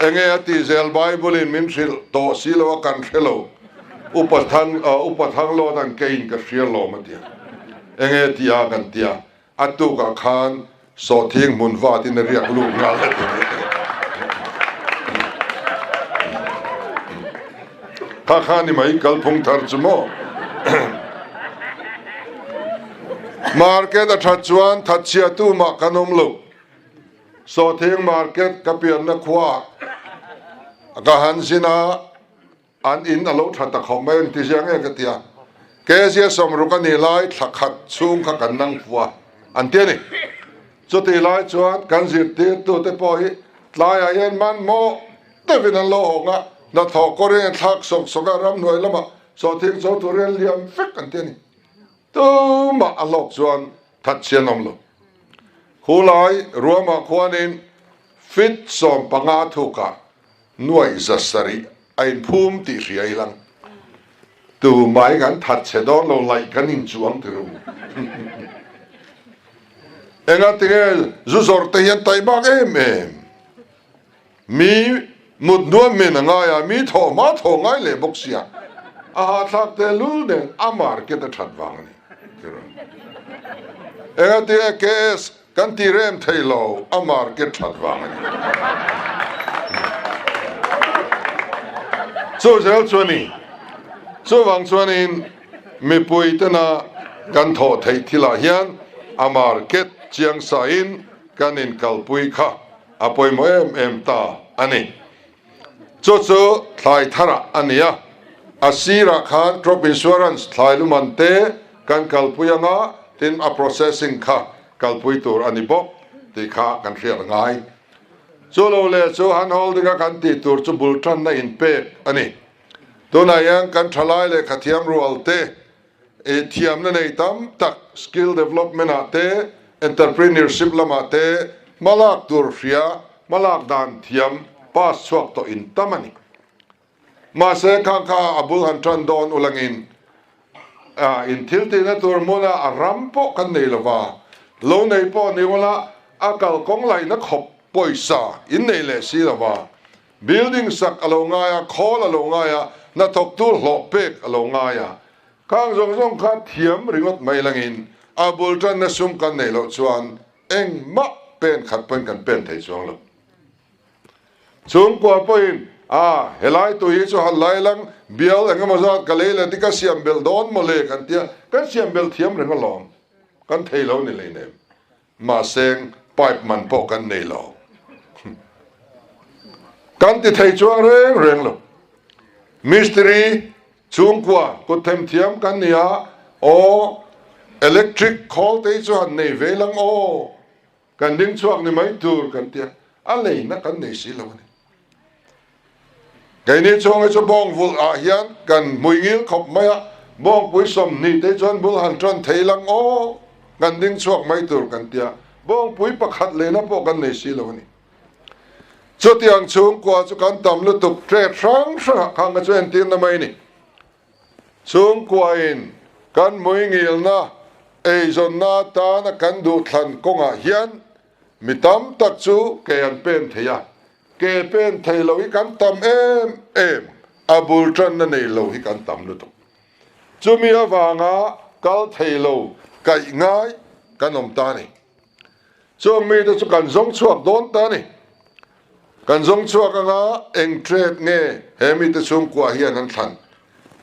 Enge a tih zel Bible in min hrilh tawh si lo a kan hre lo. Upa Than Upa Thanglawt an keiin ka hria lawm a ti a. Enge tih a kan ti a. A tukah khan sawhthing hmun vatin a riak lut nghal a ti. Kha kha ni mai kalphung thar chu maw. Market a that chuan thatchhia tu mah kan awm lo. Sawhthing market ka pianna khua ka han zin a. An in a lo tha ta khawp mai ang ti zia nge ka ti a, Kezia sawmruk a nih lai thla khat chhung kha kan nang fuh a, an ti a ni. Chutih lai chuan kan zirtirtute pawh hi tlaiah hian hmanhmawh deuhin an lo hawng a, hnathawh kawrin an thlak sawk sawk a, ramhnuai lamah sawhthing cho turin an liam vek an ti a ni. Tumah a hlawk chuan that chian awm lo. Khulai ruamah khuanin feet 15 thukah Nuaih 700 a inphum tih hria i lang. Tu mai kan that chhe dawn lo laih kan inchuang ti ru. Enga tinge zu zawrh te hian taihmak em em. Mi mut hnuam min a ngai a, mi thawh hma thawh ngai leh bawk sia. A hahthlak te lul nen a market a that vang a ni ti ru. Enga tinge KS Kan ti rem thei lo, a market that vang a ni. Chu zel chu a ni. Chuvang chuanin mipui tena kan thawh theih thilah hian a market chiang sain kan inkalpui kha a pawimawh em em ta a ni. Chu chu thlai tharah a ni a. A sirah khan crop insurance thlai luman te kan kalpui anga tin a processing kha kalpui tur a ni bawk tih kha kan hriat a ngai. Chu lo leh chu hand holding a kan tih tur chu bul tanna inpek a ni. Tunah hian kan thalai lehkha thiam rual te i thiamna nei tam tak skill development ah te entrepreneurship lamah te hmalak tur hria hmalak dan thiam pass chhuak tawh in tam a ni. Mahse khang kha a bul han tan dawn ulangin in thil tihna tur hmuna a ram pawh kan nei lova, lo nei pawh ni ula a kalkawng laihna khawp pawisa in nei leh si lova, building sak a lo ngai a, khawl a lo ngai a, hnathawktu hlawh pek a lo ngai a, khang zawng zawng kha thiam ringawt mai langin a bul tanna sum kan neih loh chuan engmah pen khat pawhin kan pen thei chuang lo. Chhungkua pawhin, A, helai tui hi chu han lai lang, bial eng emaw zat ka lei leh ti ka siam belh dawn maw le kan tia, kan siam belh thiam reng alawm, kan thei lo ni leinem. Mahse pipe man pawh kan nei lo. Kan ti thei chuang reng reng lo. Mistiri chhungkua kut themthiam kan ni a, aw, electric khawl te hi chu han nei ve lang aw. Kan ding chhuak ni mai tur kan tia, a leina kan nei si lo a ni. Keini chhung hi chu bawng vulh ah hian kan hmui ngil khawp mai a, bawngpui 20 te chuan bul han tan thei lang aw, kan ding chhuak mai tur kan tia, bawngpui pakhat leina pawh kan nei si lo a ni. Chutiang chhungkua chu kan tam lutuk trade hrang hrangah khan ka chu entirna mai a ni. Chhungkuain kan hmuingilna eizawnna atana kan duhthlan kawngah hian mi tam tak chu ke an pen thei a, ke pen thei lo hi kan tam em em, a bul tanna nei lo hi kan tam lutuk. Chumi avanga kal thei lo kaih ngai kan awm ta a ni. Chung mite chu kan zawng chhuak dawn ta a ni. Kan zawng chhuak anga eng trade nge he mite chhungkua hian an thlan?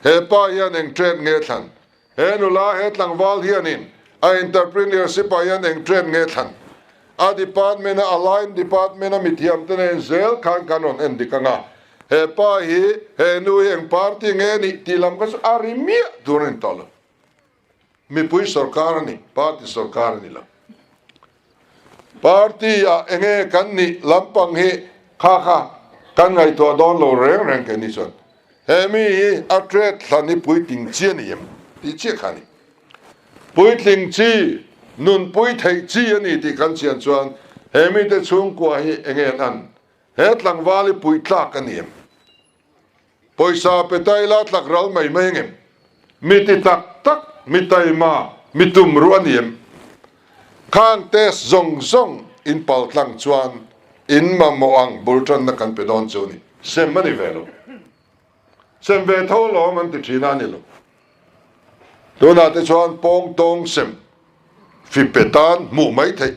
He pa hian eng trade nge thlan? He nula, he tlangval hianin a entrepreneurship ah hian eng trade nge thlan? A department a, a line department a mithiam te nen zel khan kan rawn en dik anga he pa hi, he nu hi eng party nge nih tih lam kha chu a ri miah tur a ni tawh lo. Mipui sorkar a ni, party sorkar a ni lo. Party ah enge kan nih lampang hi kha kha kan ngaihtuah dawn lo reng reng kei ni chuan he mi hi a trade hlan hi puitling chi a ni em tih chiah kha a ni. Puitling chi, nunpui theih chi a ni tih kan chian chuan he mite chhungkua hi enge an an? He tlangval hi puitlak a ni em? Pawisa pe ta ila tlak ral mai mai angem? Mi ti tak tak, mi taima, mi tum ruh a ni em? Khang test zawng zawng in pal tlang chuan in mamawh ang bul tanna kan pe dawn chu ni. Sem a ni ve lo. Sem ve tho lawm an ti thin a ni lo. Tunah te chuan pawng tawng sem fi pe tan hmuh mai theih,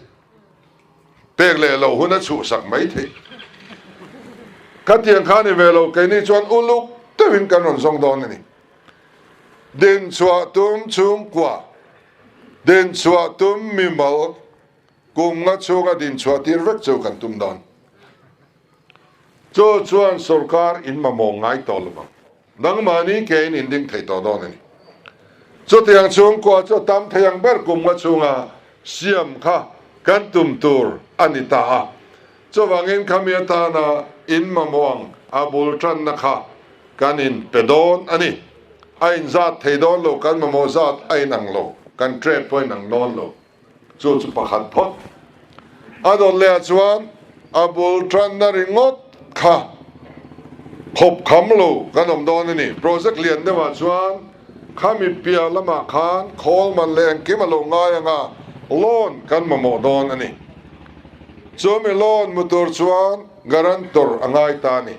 pek leh loh hun a chhuhsak mai theih. Khatiang kha ni ve lo, keini chuan uluk deuhin kan rawn zawng dawn a ni. Dinchhuah tum chhungkua, dinchhuah tum mimal kum nga chhunga dinchhuah tir vek chu kan tum dawn. Chu chuan sorkar in mamawh ngai tawh lo vang. Nangmahni kein in ding thei tawh dawn a ni. Chutiang chhungkua chu a tam thei ang ber kum nga chhunga siam kha kan tum tur a ni ta a. Chuvangin khami atana in mamawh ang a bul tanna kha kan in pe dawn a ni. A inzat thei dawn lo, kan mamawh zat a inang lo, kan trade pawh a inang dawn lo. Chu chu pakhat phawt. A dawt leh ah chuan a bul tanna ringawt kha khawp kham lo kan awm dawn a ni. Project lian deuh ah chuan khami piah lamah khan khawl man leh engkim a lo ngai anga loan kan mamawh dawn a ni. Chumi loan mu tur chuan guarantor a ngai ta a ni.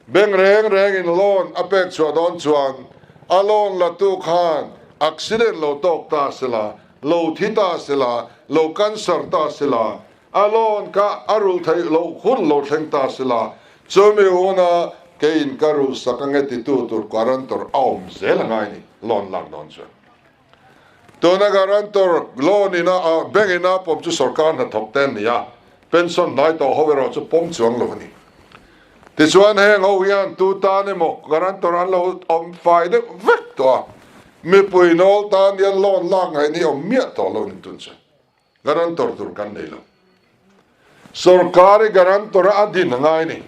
Bank reng rengin loan a pek chhuah dawn chuan a loan latu khan accident lo tawk ta sela, lo thi ta sela, lo cancer ta sela, a loan kha a rulh theih loh hun lo thleng ta sela, chumi huna keiin ka rulh sak ange titu tur guarantor a awm zel a ngai ni loan lak dawn chuan. Tuna guarantor loan ina a bank ina pawm chu sorkar hnathawk te an ni a, pension hnai tawh ho erawh chu pawm chuang lo a ni. Tichuan heng ho hian tu tan emaw guarantor an lo awm fai deuh vek tawh a, mipui nawl tan hian loan lak ngaihna hi awm miah tawh lo ni tun chuan guarantor tur kan nei lo. Sorkar i guarantor a a din a ngai ni.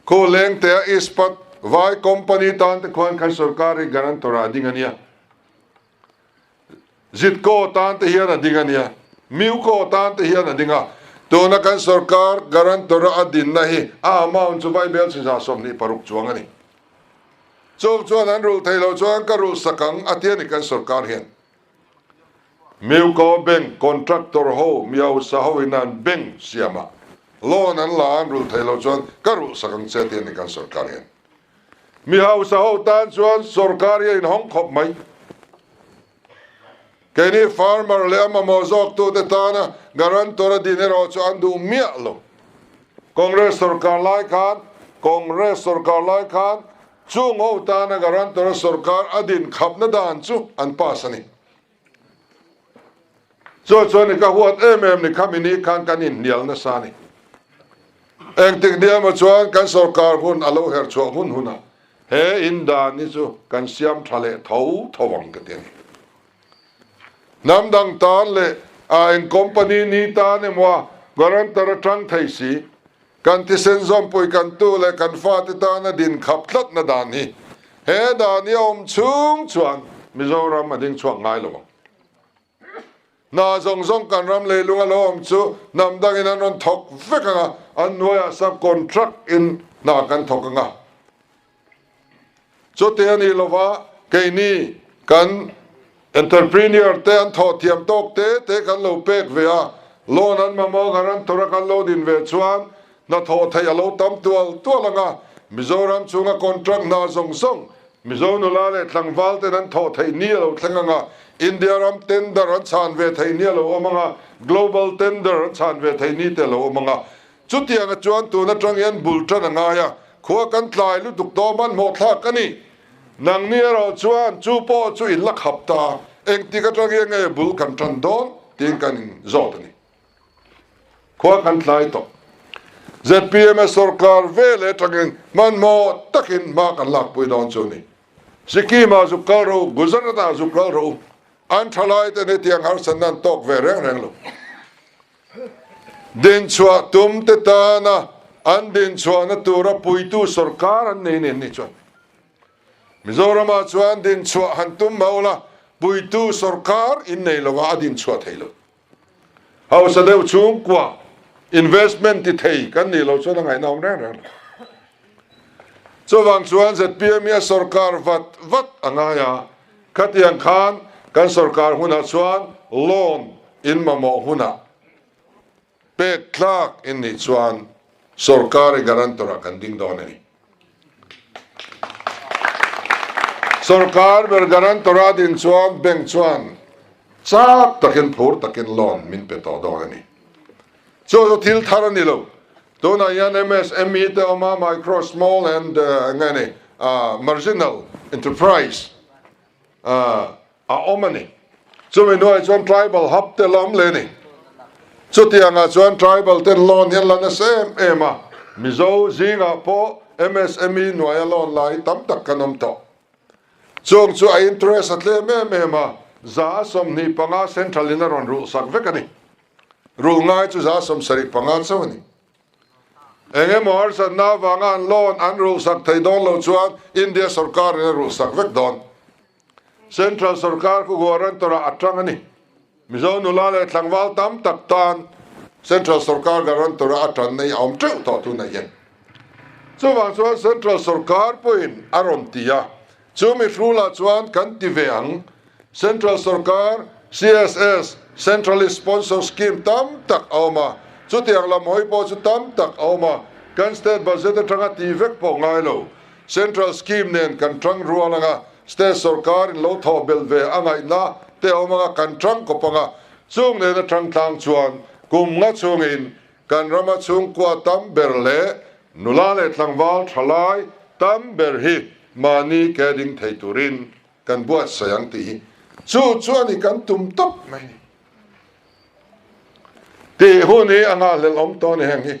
Khu lengtea Ispat vai company tan te khuan khan sorkar hi guarantor ah a ding a nia. Zitkaw tan te hian a ding a nia, Miukaw tan te hian a ding a, tuna kan sorkar guarantor a dinna hi a amount chu Vaibel chinzah 26 chuang a ni. Chung chuan an rulh thei lo chuan ka rulh sak ang a ti a ni kan sorkar hian. Miukaw bank contractor ho Miausa ho in an bank siam a, loan an la a an rulh thei lo chuan ka rulh sak ang che a ti a ni kan sorkar hian. Mi hausa ho tan chuan sorkar hi a inhawng khawp mai. Keini farmer leh a mamawh zawktute tana guarantor a din erawh chu an duh miah lo. Congress sorkar lai khan Congress sorkar lai khan chung ho tana guarantor a sorkar a din khapna dan chu an pass a ni. Chu chuan i ka huat em em ni khami ni khan kan inhnial nasa a ni. Engtik ni emaw chuan kan sorkar hun a lo her chhuah hun hunah he in dan hi chu kan siam tha leh tho tho ang ka ti a ni. Hnam dang tan leh a eng company ni tan emaw a guarantor atang thei si Kan thisen zawmpui kan tu leh kan fate tana din khap tlatna dan hi he dan hi a awm chhung chuan Mizoram a ding chhuak ngai lo ang. Hna zawng zawng kan ram leilung a lo awm chu hnam dangin an rawn thawk vek ang a, an hnuaiah sub contract in hna kan thawk ang a. Chuti a nih lova keini kan entrepreneur te an thawh thiam tawk te te kan lo pek ve a, loan an mamawh ang a ran tura kan lo din ve chuan hnathawh theih a lo tam tual tual ang a, Mizoram chhunga contract hna zawng zawng Mizo nula leh tlangval ten an thawh theih ni a lo thleng ang a, India ram tender an chhan ve theih ni a lo awm ang a, global tender an chhan ve theih ni te a lo awm ang a. Chutianga chuan tun atang hian bul tan a ngai a, khua kan tlai lutuk tawh hmanhmawh thlak a ni. Nangni erawh chuan chu pawh chu in la khap ta, engtik atang hian nge bul kan tan dawn tiin kan in zawt a ni. Khua kan tlai tawh. Zpm a sorkar vel atangin hmanhmawh takin hma kan lakpui dawn chu a ni. Sikkim-ah zuk kal rawh u, Gujarat-ah zuk kal rawh u, an thalai ten hetiang harsatna an tawk ve reng reng lo. Dinchhuah tum te tana an dinchhuahna tura puitu sorkar an nei nen ni chuan Mizoramah chuan dinchhuah han tum mah ula puitu sorkar in nei lova a dinchhuah thei lo. Hausa deuh chhungkua investment ti thei kan nih loh chuan a ngaihna awm reng reng lo. Chuvang chuan zpm hi a sorkar vat vat a ngai a, khatiang khan kan sorkar hunah chuan loan in mamawh hunah pek tlak in nih chuan sorkar i guarantor ah kan ding dawn a ni. Sorkar ber guarantor a din chuan bank chuan chak takin phur takin loan min pe tawh dawn a ni. Chu chu thil thar a ni lo. Tunah hian MSME te awm a, Micro, Small and eng nge ni, Marginal Enterprise a awm a ni. Chumi hnuaiah chuan Tribal Hub te la awm leh a ni. Chutiangah chuan Tribal ten loan hi an la nasa em em a, Mizo zingah pawh MSME hnuaia loan la hi tam tak kan awm tawh. Chung chu a interest a tlem em em a, 25% Central in a rawn rulhsak vek a ni. Rul ngai chu 75% chauh a ni. Eng emaw harsatna avanga an loan an rulhsak thei dawn lo chuan India sorkarin a rulhsak vek dawn. Central sorkar khu guarantor-ah a tang a ni. Mizo nula leh tlangval tam tak tan Central sorkar guarantor-ah a tanna hi a awm teuh tawh tunah hian. Chuvang chuan Central sorkar pawhin a rawn ti a, Chu mihrulah chuan kan ti ve ang. Central sorkar, CSS, Centrally Sponsored Scheme, tam tak a awm a, chutiang lam hawi pawh chu tam tak a awm a, kan state budget atanga ti vek pawh ngai lo. Central scheme nen kan tang rual ang a, state sorkarin lo thawh belh ve a ngaihna te a awm ang a, kan tang kawp ang a, chung nena tang tlang chuan kum nga chungin Kan rama chhungkua tam ber leh nula leh tlangval thalai tam ber hi mahni ke ding thei turin kan buatsaih ang tih hi chu chu a ni kan tum tawp mai ni. Tih hun hi a nghahhlelh awm tawh a ni heng hi.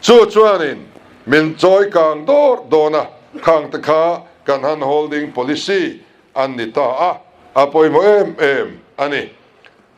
Chu chuanin min chawi kang dawr dawn a, khang te kha kan hand holding policy an ni ta a, a pawimawh em em a ni.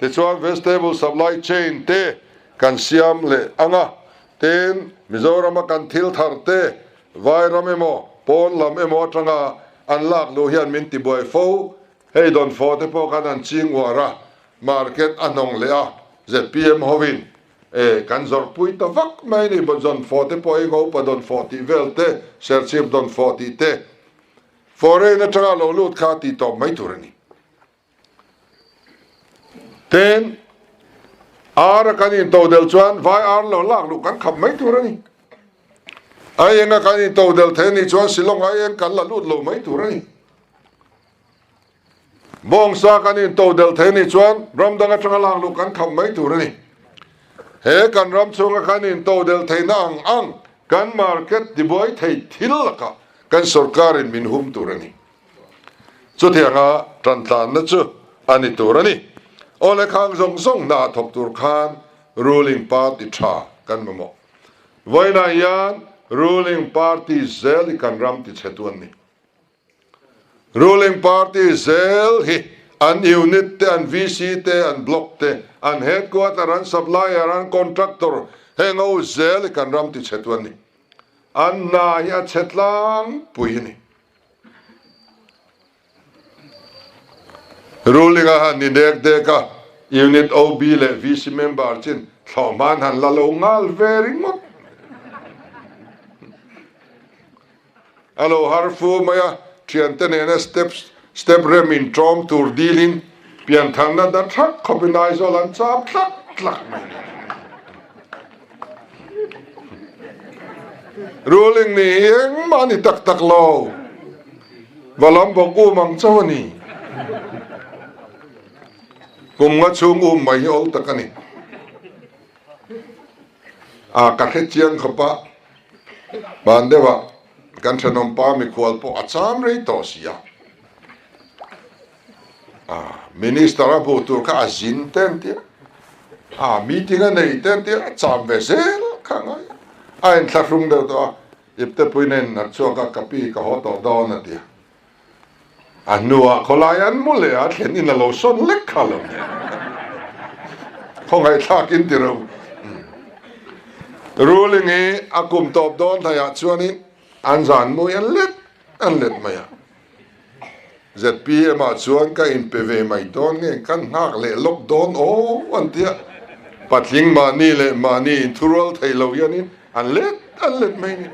Tichuan vegetable supply chain te kan siam leh ang a, tin Mizorama kan thil thar te Vairam emaw pawn lam emaw atanga an lak luh hian min tibuai fo. Hei dawnfawh te pawh khan an ching uar a, market a hnawng leh a, zpm hovin E, kan zawrhpui ta vak mai ni, dawnfawh te pawh hi Ngopa dawnfawh tih vel te, Serchhip dawnfawh tih te, foreign atanga lo lut kha tih tawp mai tur a ni. Tin, ar a kan intodel chuan vai ar lo lak luh kan khap mai tur a ni. Aienga kan intodel thei a nih chuan Shillong aieng kan la lut lo mai tur a ni. Bawngsa kan intodel thei anih chuan ram dang atanga lak luh kan kham mai tur a ni. He kan ram chhunga kan intodel theihna ang ang kan market tibuai thei thil lakah kan sorkarin min hum tur a ni. Chutianga tantlanna chu a ni tur a ni. Awle khang zawng zawng hna thawk tur khan ruling party tha kan mamawh. Vawiinah hian ruling party zel hi kan ram tichhetu an ni. Ruling party zel hi an unit te, an VC te, an block te, an headquarter, an supplier, an contractor heng ho zel hi kan ram tichhetu an ni. An hna hi a chhe tlangpui a ni. Ruling a han ni dek dek a, unit OB leh VC member chin thlawhhma an han la lo nghal ve ringawt. A lo har fu mai a, thiante nena step step rem in tawm tur dilin piantharna da thak khawpin Aizawl an chap tlak tlak mai ni. Ruling ni hi engmah a ni tak tak lo, va lam bawk um ang chauh a ni. Kum nga chhung um mai hi awl tak a ni. A ka hre chiang khawp a, hman deuh ah kan thenawm pa mikhual pawh a cham rei tawh si a, a minister a hmuh tur kha a zin te an tia, a meeting a nei te an tia, a cham ve zel kha a ngai a, a inthlahrung deuh tawh a, iptepui nen a chhuak a, ka pi ka haw tawh dawn a tia. A hnuah khawlai an mu leh a, thlen in a lo sawn lek kha lo nen. Khawngaihthlak in ti ro. Ruling hi a kum tawp dawn hlaiah chuanin an zan mui an let an let mai a. ZPM ah chuan ka inpe ve mai dawn nge kan nghak leh lawk dawn aw an ti a. Patling mahni leh mahni inthurual thei lo hianin an let an let mai ni.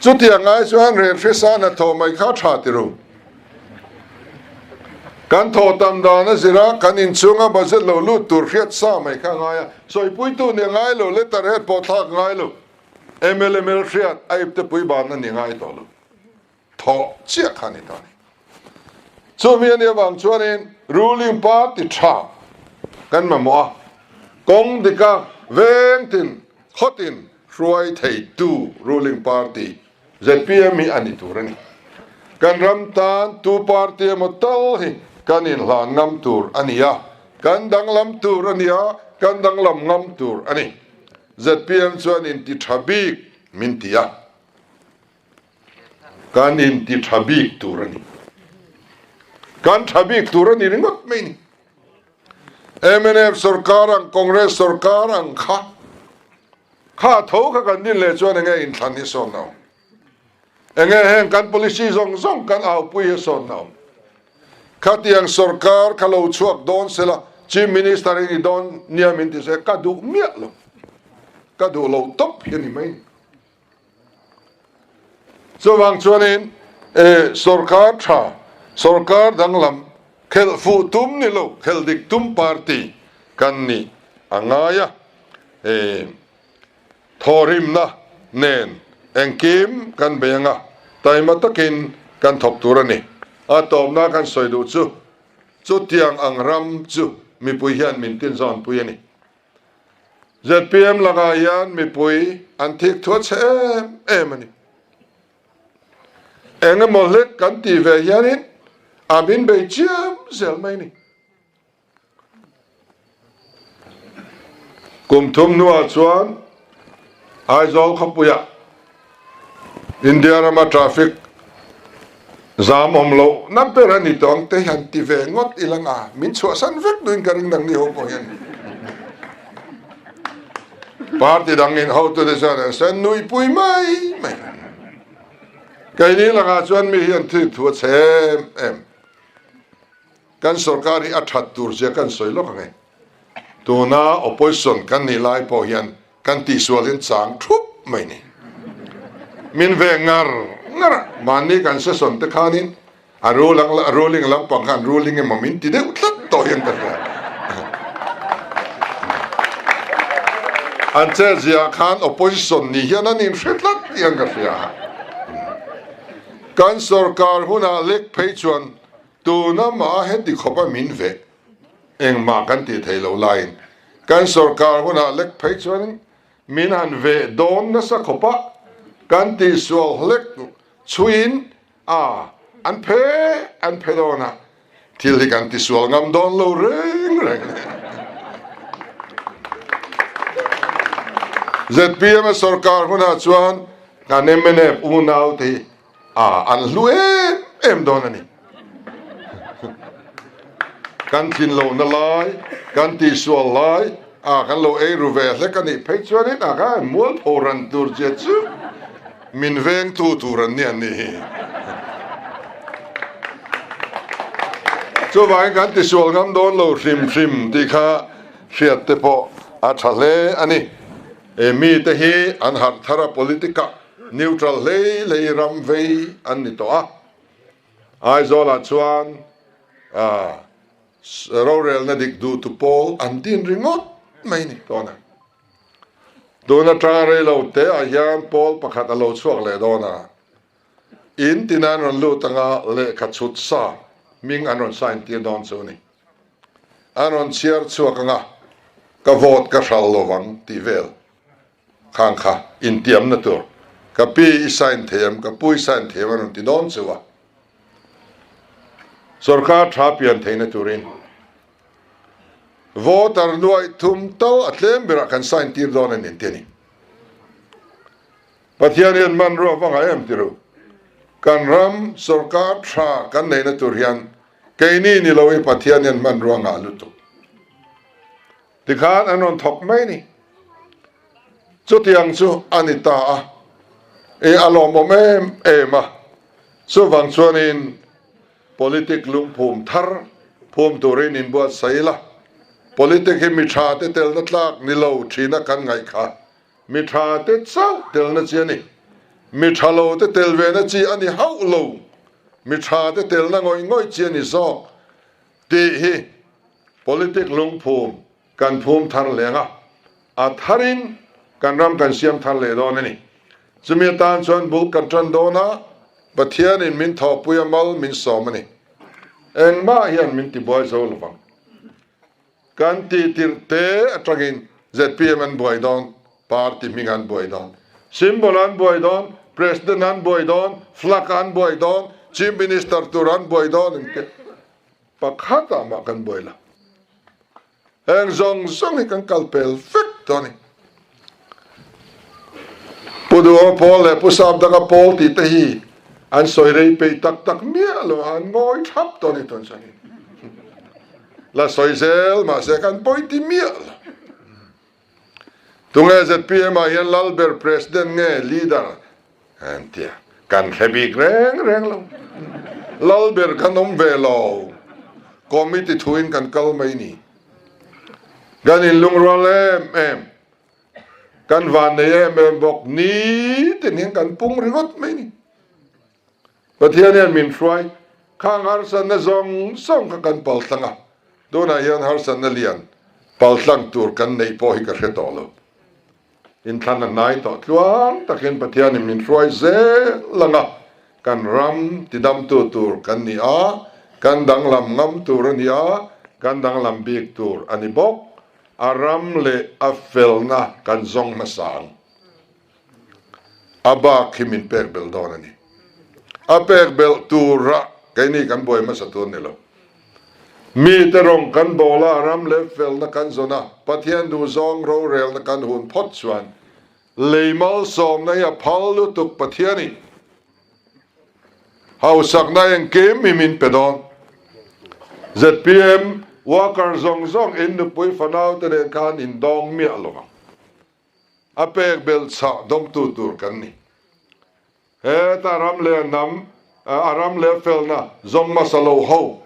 Chutiang ai chuan rel hresa hnathawh mai kha tha ti ru. Kan thawh tam dan a zir a, kan inchhunga budget lo lut tur hriat sa mai kha a ngai a, sawipuitu nih a ngai lo, letter head pawh thlak ngai lo, mlml hriat a iptepui ban a ni ngai tawh lo. Thawh chiah kha a ni ta a ni. Chumi a nih avang chuanin ruling party tha kan mamawh a, kawng dika vengtin khawtin hruai theitu ruling party zpm hi a ni tur a ni. Kan ram tan tu party emaw tal hi kan inhlan ngam tur a ni a, kan danglam tur a ni a, kan danglam ngam tur a ni. Zpm chuan inti tha bik min ti a. Kan inti tha bik tur a ni. Kan tha bik tur a ni ringawt mai ni. Mnf sorkar ang, Congress sorkar ang kha, kha tho kha kan din leh chuan enge inthlan hi sawn na awm? Enge heng kan policy zawng zawng kan aupui hi sawn na awm? Khatiang sorkar kha lo chhuak dawn sela, Chief Minister i ni dawn nia min ti se, ka duh miah lo. Ka duh lo tawp hi a ni mai ni. Chuvang chuanin sorkar tha, sorkar danglam khelh fuh tum ni lo, khelh dik tum party kan nih a ngai a. Thawhrimna nen engkim kan bei anga taima takin kan thawk tur a ni. A tawpna kan sawi duh chu, chutiang ang ram chu mipui hian min tinzawnpui a ni. Zpm lakah hian mipui an thik thuat chhe em em a ni. Eng emaw hlek kan tih ve hianin a min bei chiam zel mai a ni. Kum thum hnuah chuan Aizawl khawpuiah India rama traffic zam awm loh na ber a ni tawh ang te hian ti ve ngawt ila nga min chhuahsan vek duhin ka ring dang ni ho pawh hian party dangin hotute chuan an sawi nuihpui mai mai. Keini lakah chuan mi hian thil thu a chhe em em. Kan sorkar hi a that tur zia kan sawi lawk ang e. Tuna opposition kan nih lai pawh hian kan tihsual hian chang thup mai ni. Min ve ngar ngar a, mahni kan session te khanin a ruling lampang khan ruling emaw min ti deuh tlat tawh hian ka hria. An chetziah khan opposition nih hian an inhre tlat hian ka hria. Kan sorkar hunah lek phei chuan tuna mah heti khawpa min veh engmah kan tih theih loh laiin kan sorkar hunah lek phei chuan min han veh dawn nasa khawpa kan tihsual hlek chhuiin A, an phe an phe dawn a, thil hi kan tisual ngam dawn lo reng reng. ZPM a sorkar hunah chuan kan mnf unau te hi a an hlu em em dawn a ni. Kan tlin lohna lai, kan tihsual lai, a kan lo ei ru ve hlek a nih phei chuanin a kha mualpho ran tur che chu min vengtu tur an ni an nih hi. Chuvangin kan tisual ngam dawn lo hrim hrim tih kha hriat te pawh a tha hle a ni. E mite hi an harh thar a politic ah neutral hlei hlei ram vei an ni tawh a. Aizawlah chuan rorelna dik duhtu pawl an din ringawt mai ni dawn a. Tun atanga rei lo te ah hian pawl pakhat a lo chhuak leh dawn a, in tina an rawn lut anga lehkha chhut sa hming an rawn sign tir dawn chu a ni. An rawn chhiar chhuak anga ka vote ka hral lovang tih vel. Khang kha intiamna tur ka pi i sign thei em, ka pu i sign thei em a rawn ti dawn cheu a. Sorkar tha pian theihna turin voter nuaih thum tal a tlem berah kan sign tir dawn a ni ti a ni. Pathian hian hmanrua va ngai em ti ru. Kan ram sorkar tha kan neihna tur hian keini ni lo hi Pathian hian hmanrua ngah lutuk. Tikhan an rawn thawk mai ni. Chutiang chu a ni ta a, i a lawmawm em em a. Chuvang chuanin politic lungphum thar phum turin inbuatsaih ila. Politic hi mi tha te telna tlak ni lo thina kan ngaih kha mi tha te chauh telna chi a ni. Mi tha lo te tel vena chi a ni hauh lo. Mi tha te telna ngawih ngawih chi a ni zawk tih hi Politic lungphum kan phum thar leng a, a tharin kan ram kan siam thar leh dawn a ni. Chumi atan chuan bul kan tan dawn a, Pathianin min thawhpui a mal min sawm a ni. Engmah hian min tibuai zo lovang. Kan tih tirh te atangin zpm an buai dawn, party hming an buai dawn, symbol an buai dawn, president an buai dawn, flag an buai dawn, chief minister tur an buai dawn engte. Pakhat ah mah kan buai lo. Heng zawng zawng hi kan kal pel vek tawh a ni. Pu Duhawma pawl leh Pu Sapdanga pawl tih te hi an sawi rei peih tak tak miah lo a, an ngawi thap tawh a ni tun chuan in la sawi zel mahse kan pawi ti miah lo. Tunge zpm ah hian Lalber President nge Leader An ti a, kan hre bik reng reng lo. Lal ber kan awm ve lo. Committee thuin kan kal mai ni. Kan inlungrual em em. Kan van nei em em bawk. Nitin hian kan pung ringawt mai ni. Pathian hian min hruai. Khang harsatna zawng zawng kha kan paltlang a. Tunah hian harsatna lian paltlang tur kan neih pawh hi ka hre tawh lo. Inthlan a hnai tawh tluang takin Pathianin min hruai zel ang a, kan ram tidamtu tur kan ni a, kan danglam ngam tur a ni a, kan danglam bik tur a ni bawk. A ram leh a felna kan zawng hmasa ang. A bak hi min pek belh dawn a ni. A pek belh turah keini kan buai hmasa tur ni lo. Mite rawng kan bawl a, ram leh felna kan zawn a, Pathian duhzawng rorelna kan hun phawt chuan lei malsawmna hi a phal lutuk Pathianin hausakna engkim hi min pe dawn. Zpm worker zawng zawng in nupui fanau te nen khan in dawng miah lo ang. A pek belhchhah dawngtu tur kan ni. Heta ram leh hnam, a ram leh felna zawng hmasa lo ho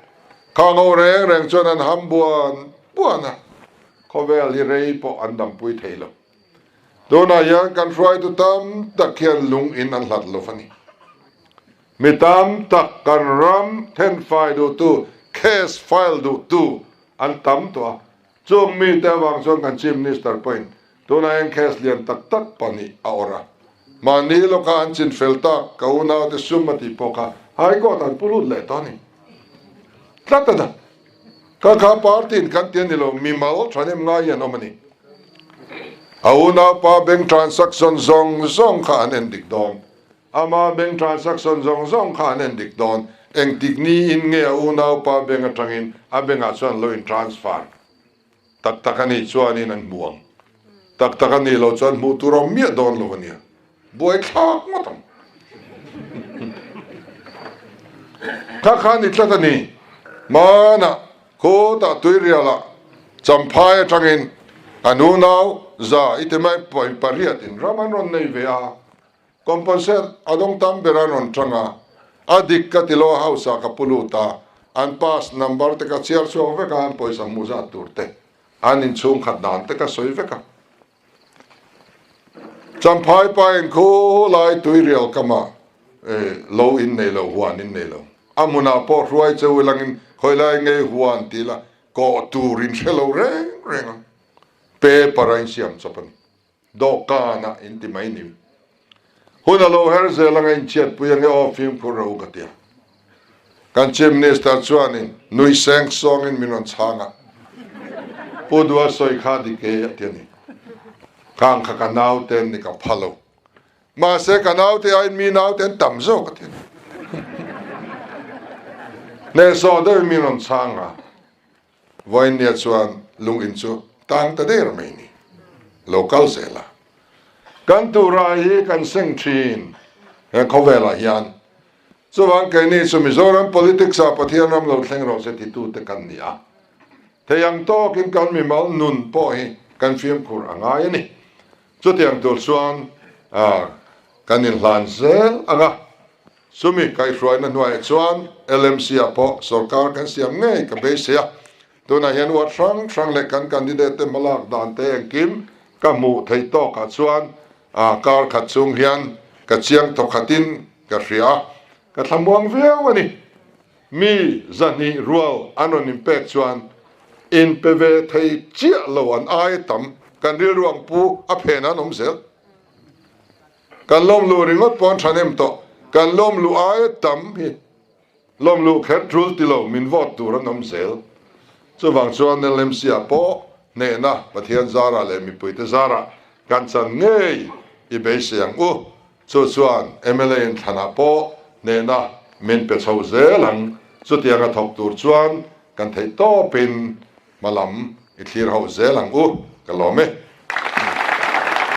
kha ngo reng reng chuan an ham buan buan a, khawvel hi rei pawh an dampui thei lo. Tunah hian kan hruaitu tam tak hian lung in an hlat lo a ni. Mi tam tak kan ram thenfai duhtu, case file duhtu an tam tawh a, Chung mite avang chuan kan Chief Minister pawhin tunah hian case lian tak tak pahnih a awrh a. Mahni lawka an chin fel tak ka unaute sum a tih pawh kha High Court an pu lut leh tawh a ni. Tlat a dah. Kha kha party in kan ti a ni lo, mimal thahnem ngai hi an awm a ni. A unaupa bank transaction zawng zawng kha an en dik dawn. Ama bank transaction zawng zawng kha an en dik dawn. Engtik niin nge a unaupa bank atangin a bank ah chuan lo in transfer tak tak a nih chuanin an hmu ang. Tak tak a nih loh chuan hmuh tur a awm miah dawn lo a nia. Buai thlak ngawt ang. Kha kha ni tlat a ni. Hmanah khawtah tuirialah Champhai atangin an unau za i ti mai pariatin ram an rawn nei ve a. Compensate a dawng tam ber an rawn tang a, a dik ka ti lo a house ah ka pu lut a, an pass number te ka chhiar chhuak vek a, an pawisa hmuh zat tur te, an inchhung khat dan te ka sawi vek a. Champhai pa in khu lai tuirial kama lo in nei lo, huan in nei lo. A hmunah pawh hruai cheu ilangin khawi lai ngei huan ti ila kawh tur in hre lo reng reng a, paper a insiam chawp a ni. Dawhkanah in ti mai ni. Hun a lo her zel anga inchhiatpui ange aw fimkhur rawh u ka ti a. Kan Chief Minister chuanin nui seng sawngin min rawn chhang a, Pu Dua sawi kha dik e a ti a ni. Khang kha ka naute an ni ka pha lo. Mahse ka naute aiin mi naute an tam zawk a ti a ni. Hnehsawh deuhin min rawn chhang a. Vawiinnia chuan lung in chu tang ta der mai ni. Lo kal zel a. Kan tura hi kan seng thin he khawvelah hian. Chuvang keini chu Mizoram politics ah Pathian ram lo thleng rawh se titute kan ni a. Thei ang tawkin kan mimal nun pawh hi kan fimkhur a ngai a ni. Chutiang tur chuan kan inhlan zel ang a. Chumi kaihhruaina hnuaiah chuan LMC-ah pawh sorkar kan siam ngei ka beisei a, tunah hian uat hrang hrang leh kan candidate te hmalak dan te engkim ka hmuh theih tawkah chuan kar khat chung hian ka chiang thawkhatin ka hria a, ka thlamuang viau a ni. Mi zahnih rual an rawn inpek chuan inpe ve thei chiah lo an aia tam kan rilru ang pu a phen an awm zel. Kan lawm luh ringawt pawh an thahnem tawh. Kan lawm luh aia tam hi lawm luh kher tul ti lo min vote tur an awm zel. Chuvang chuan LMC ah pawh hnehna Pathian zarah leh mipuite zarah kan chan ngei i beisei ang u. Chu chuan mla in thlanah pawh hnehna min pe chho zel ang. Chutiang a thawk tur chuan kan theih tawpin hma lam i thlir ho zel ang u. Ka lawm e.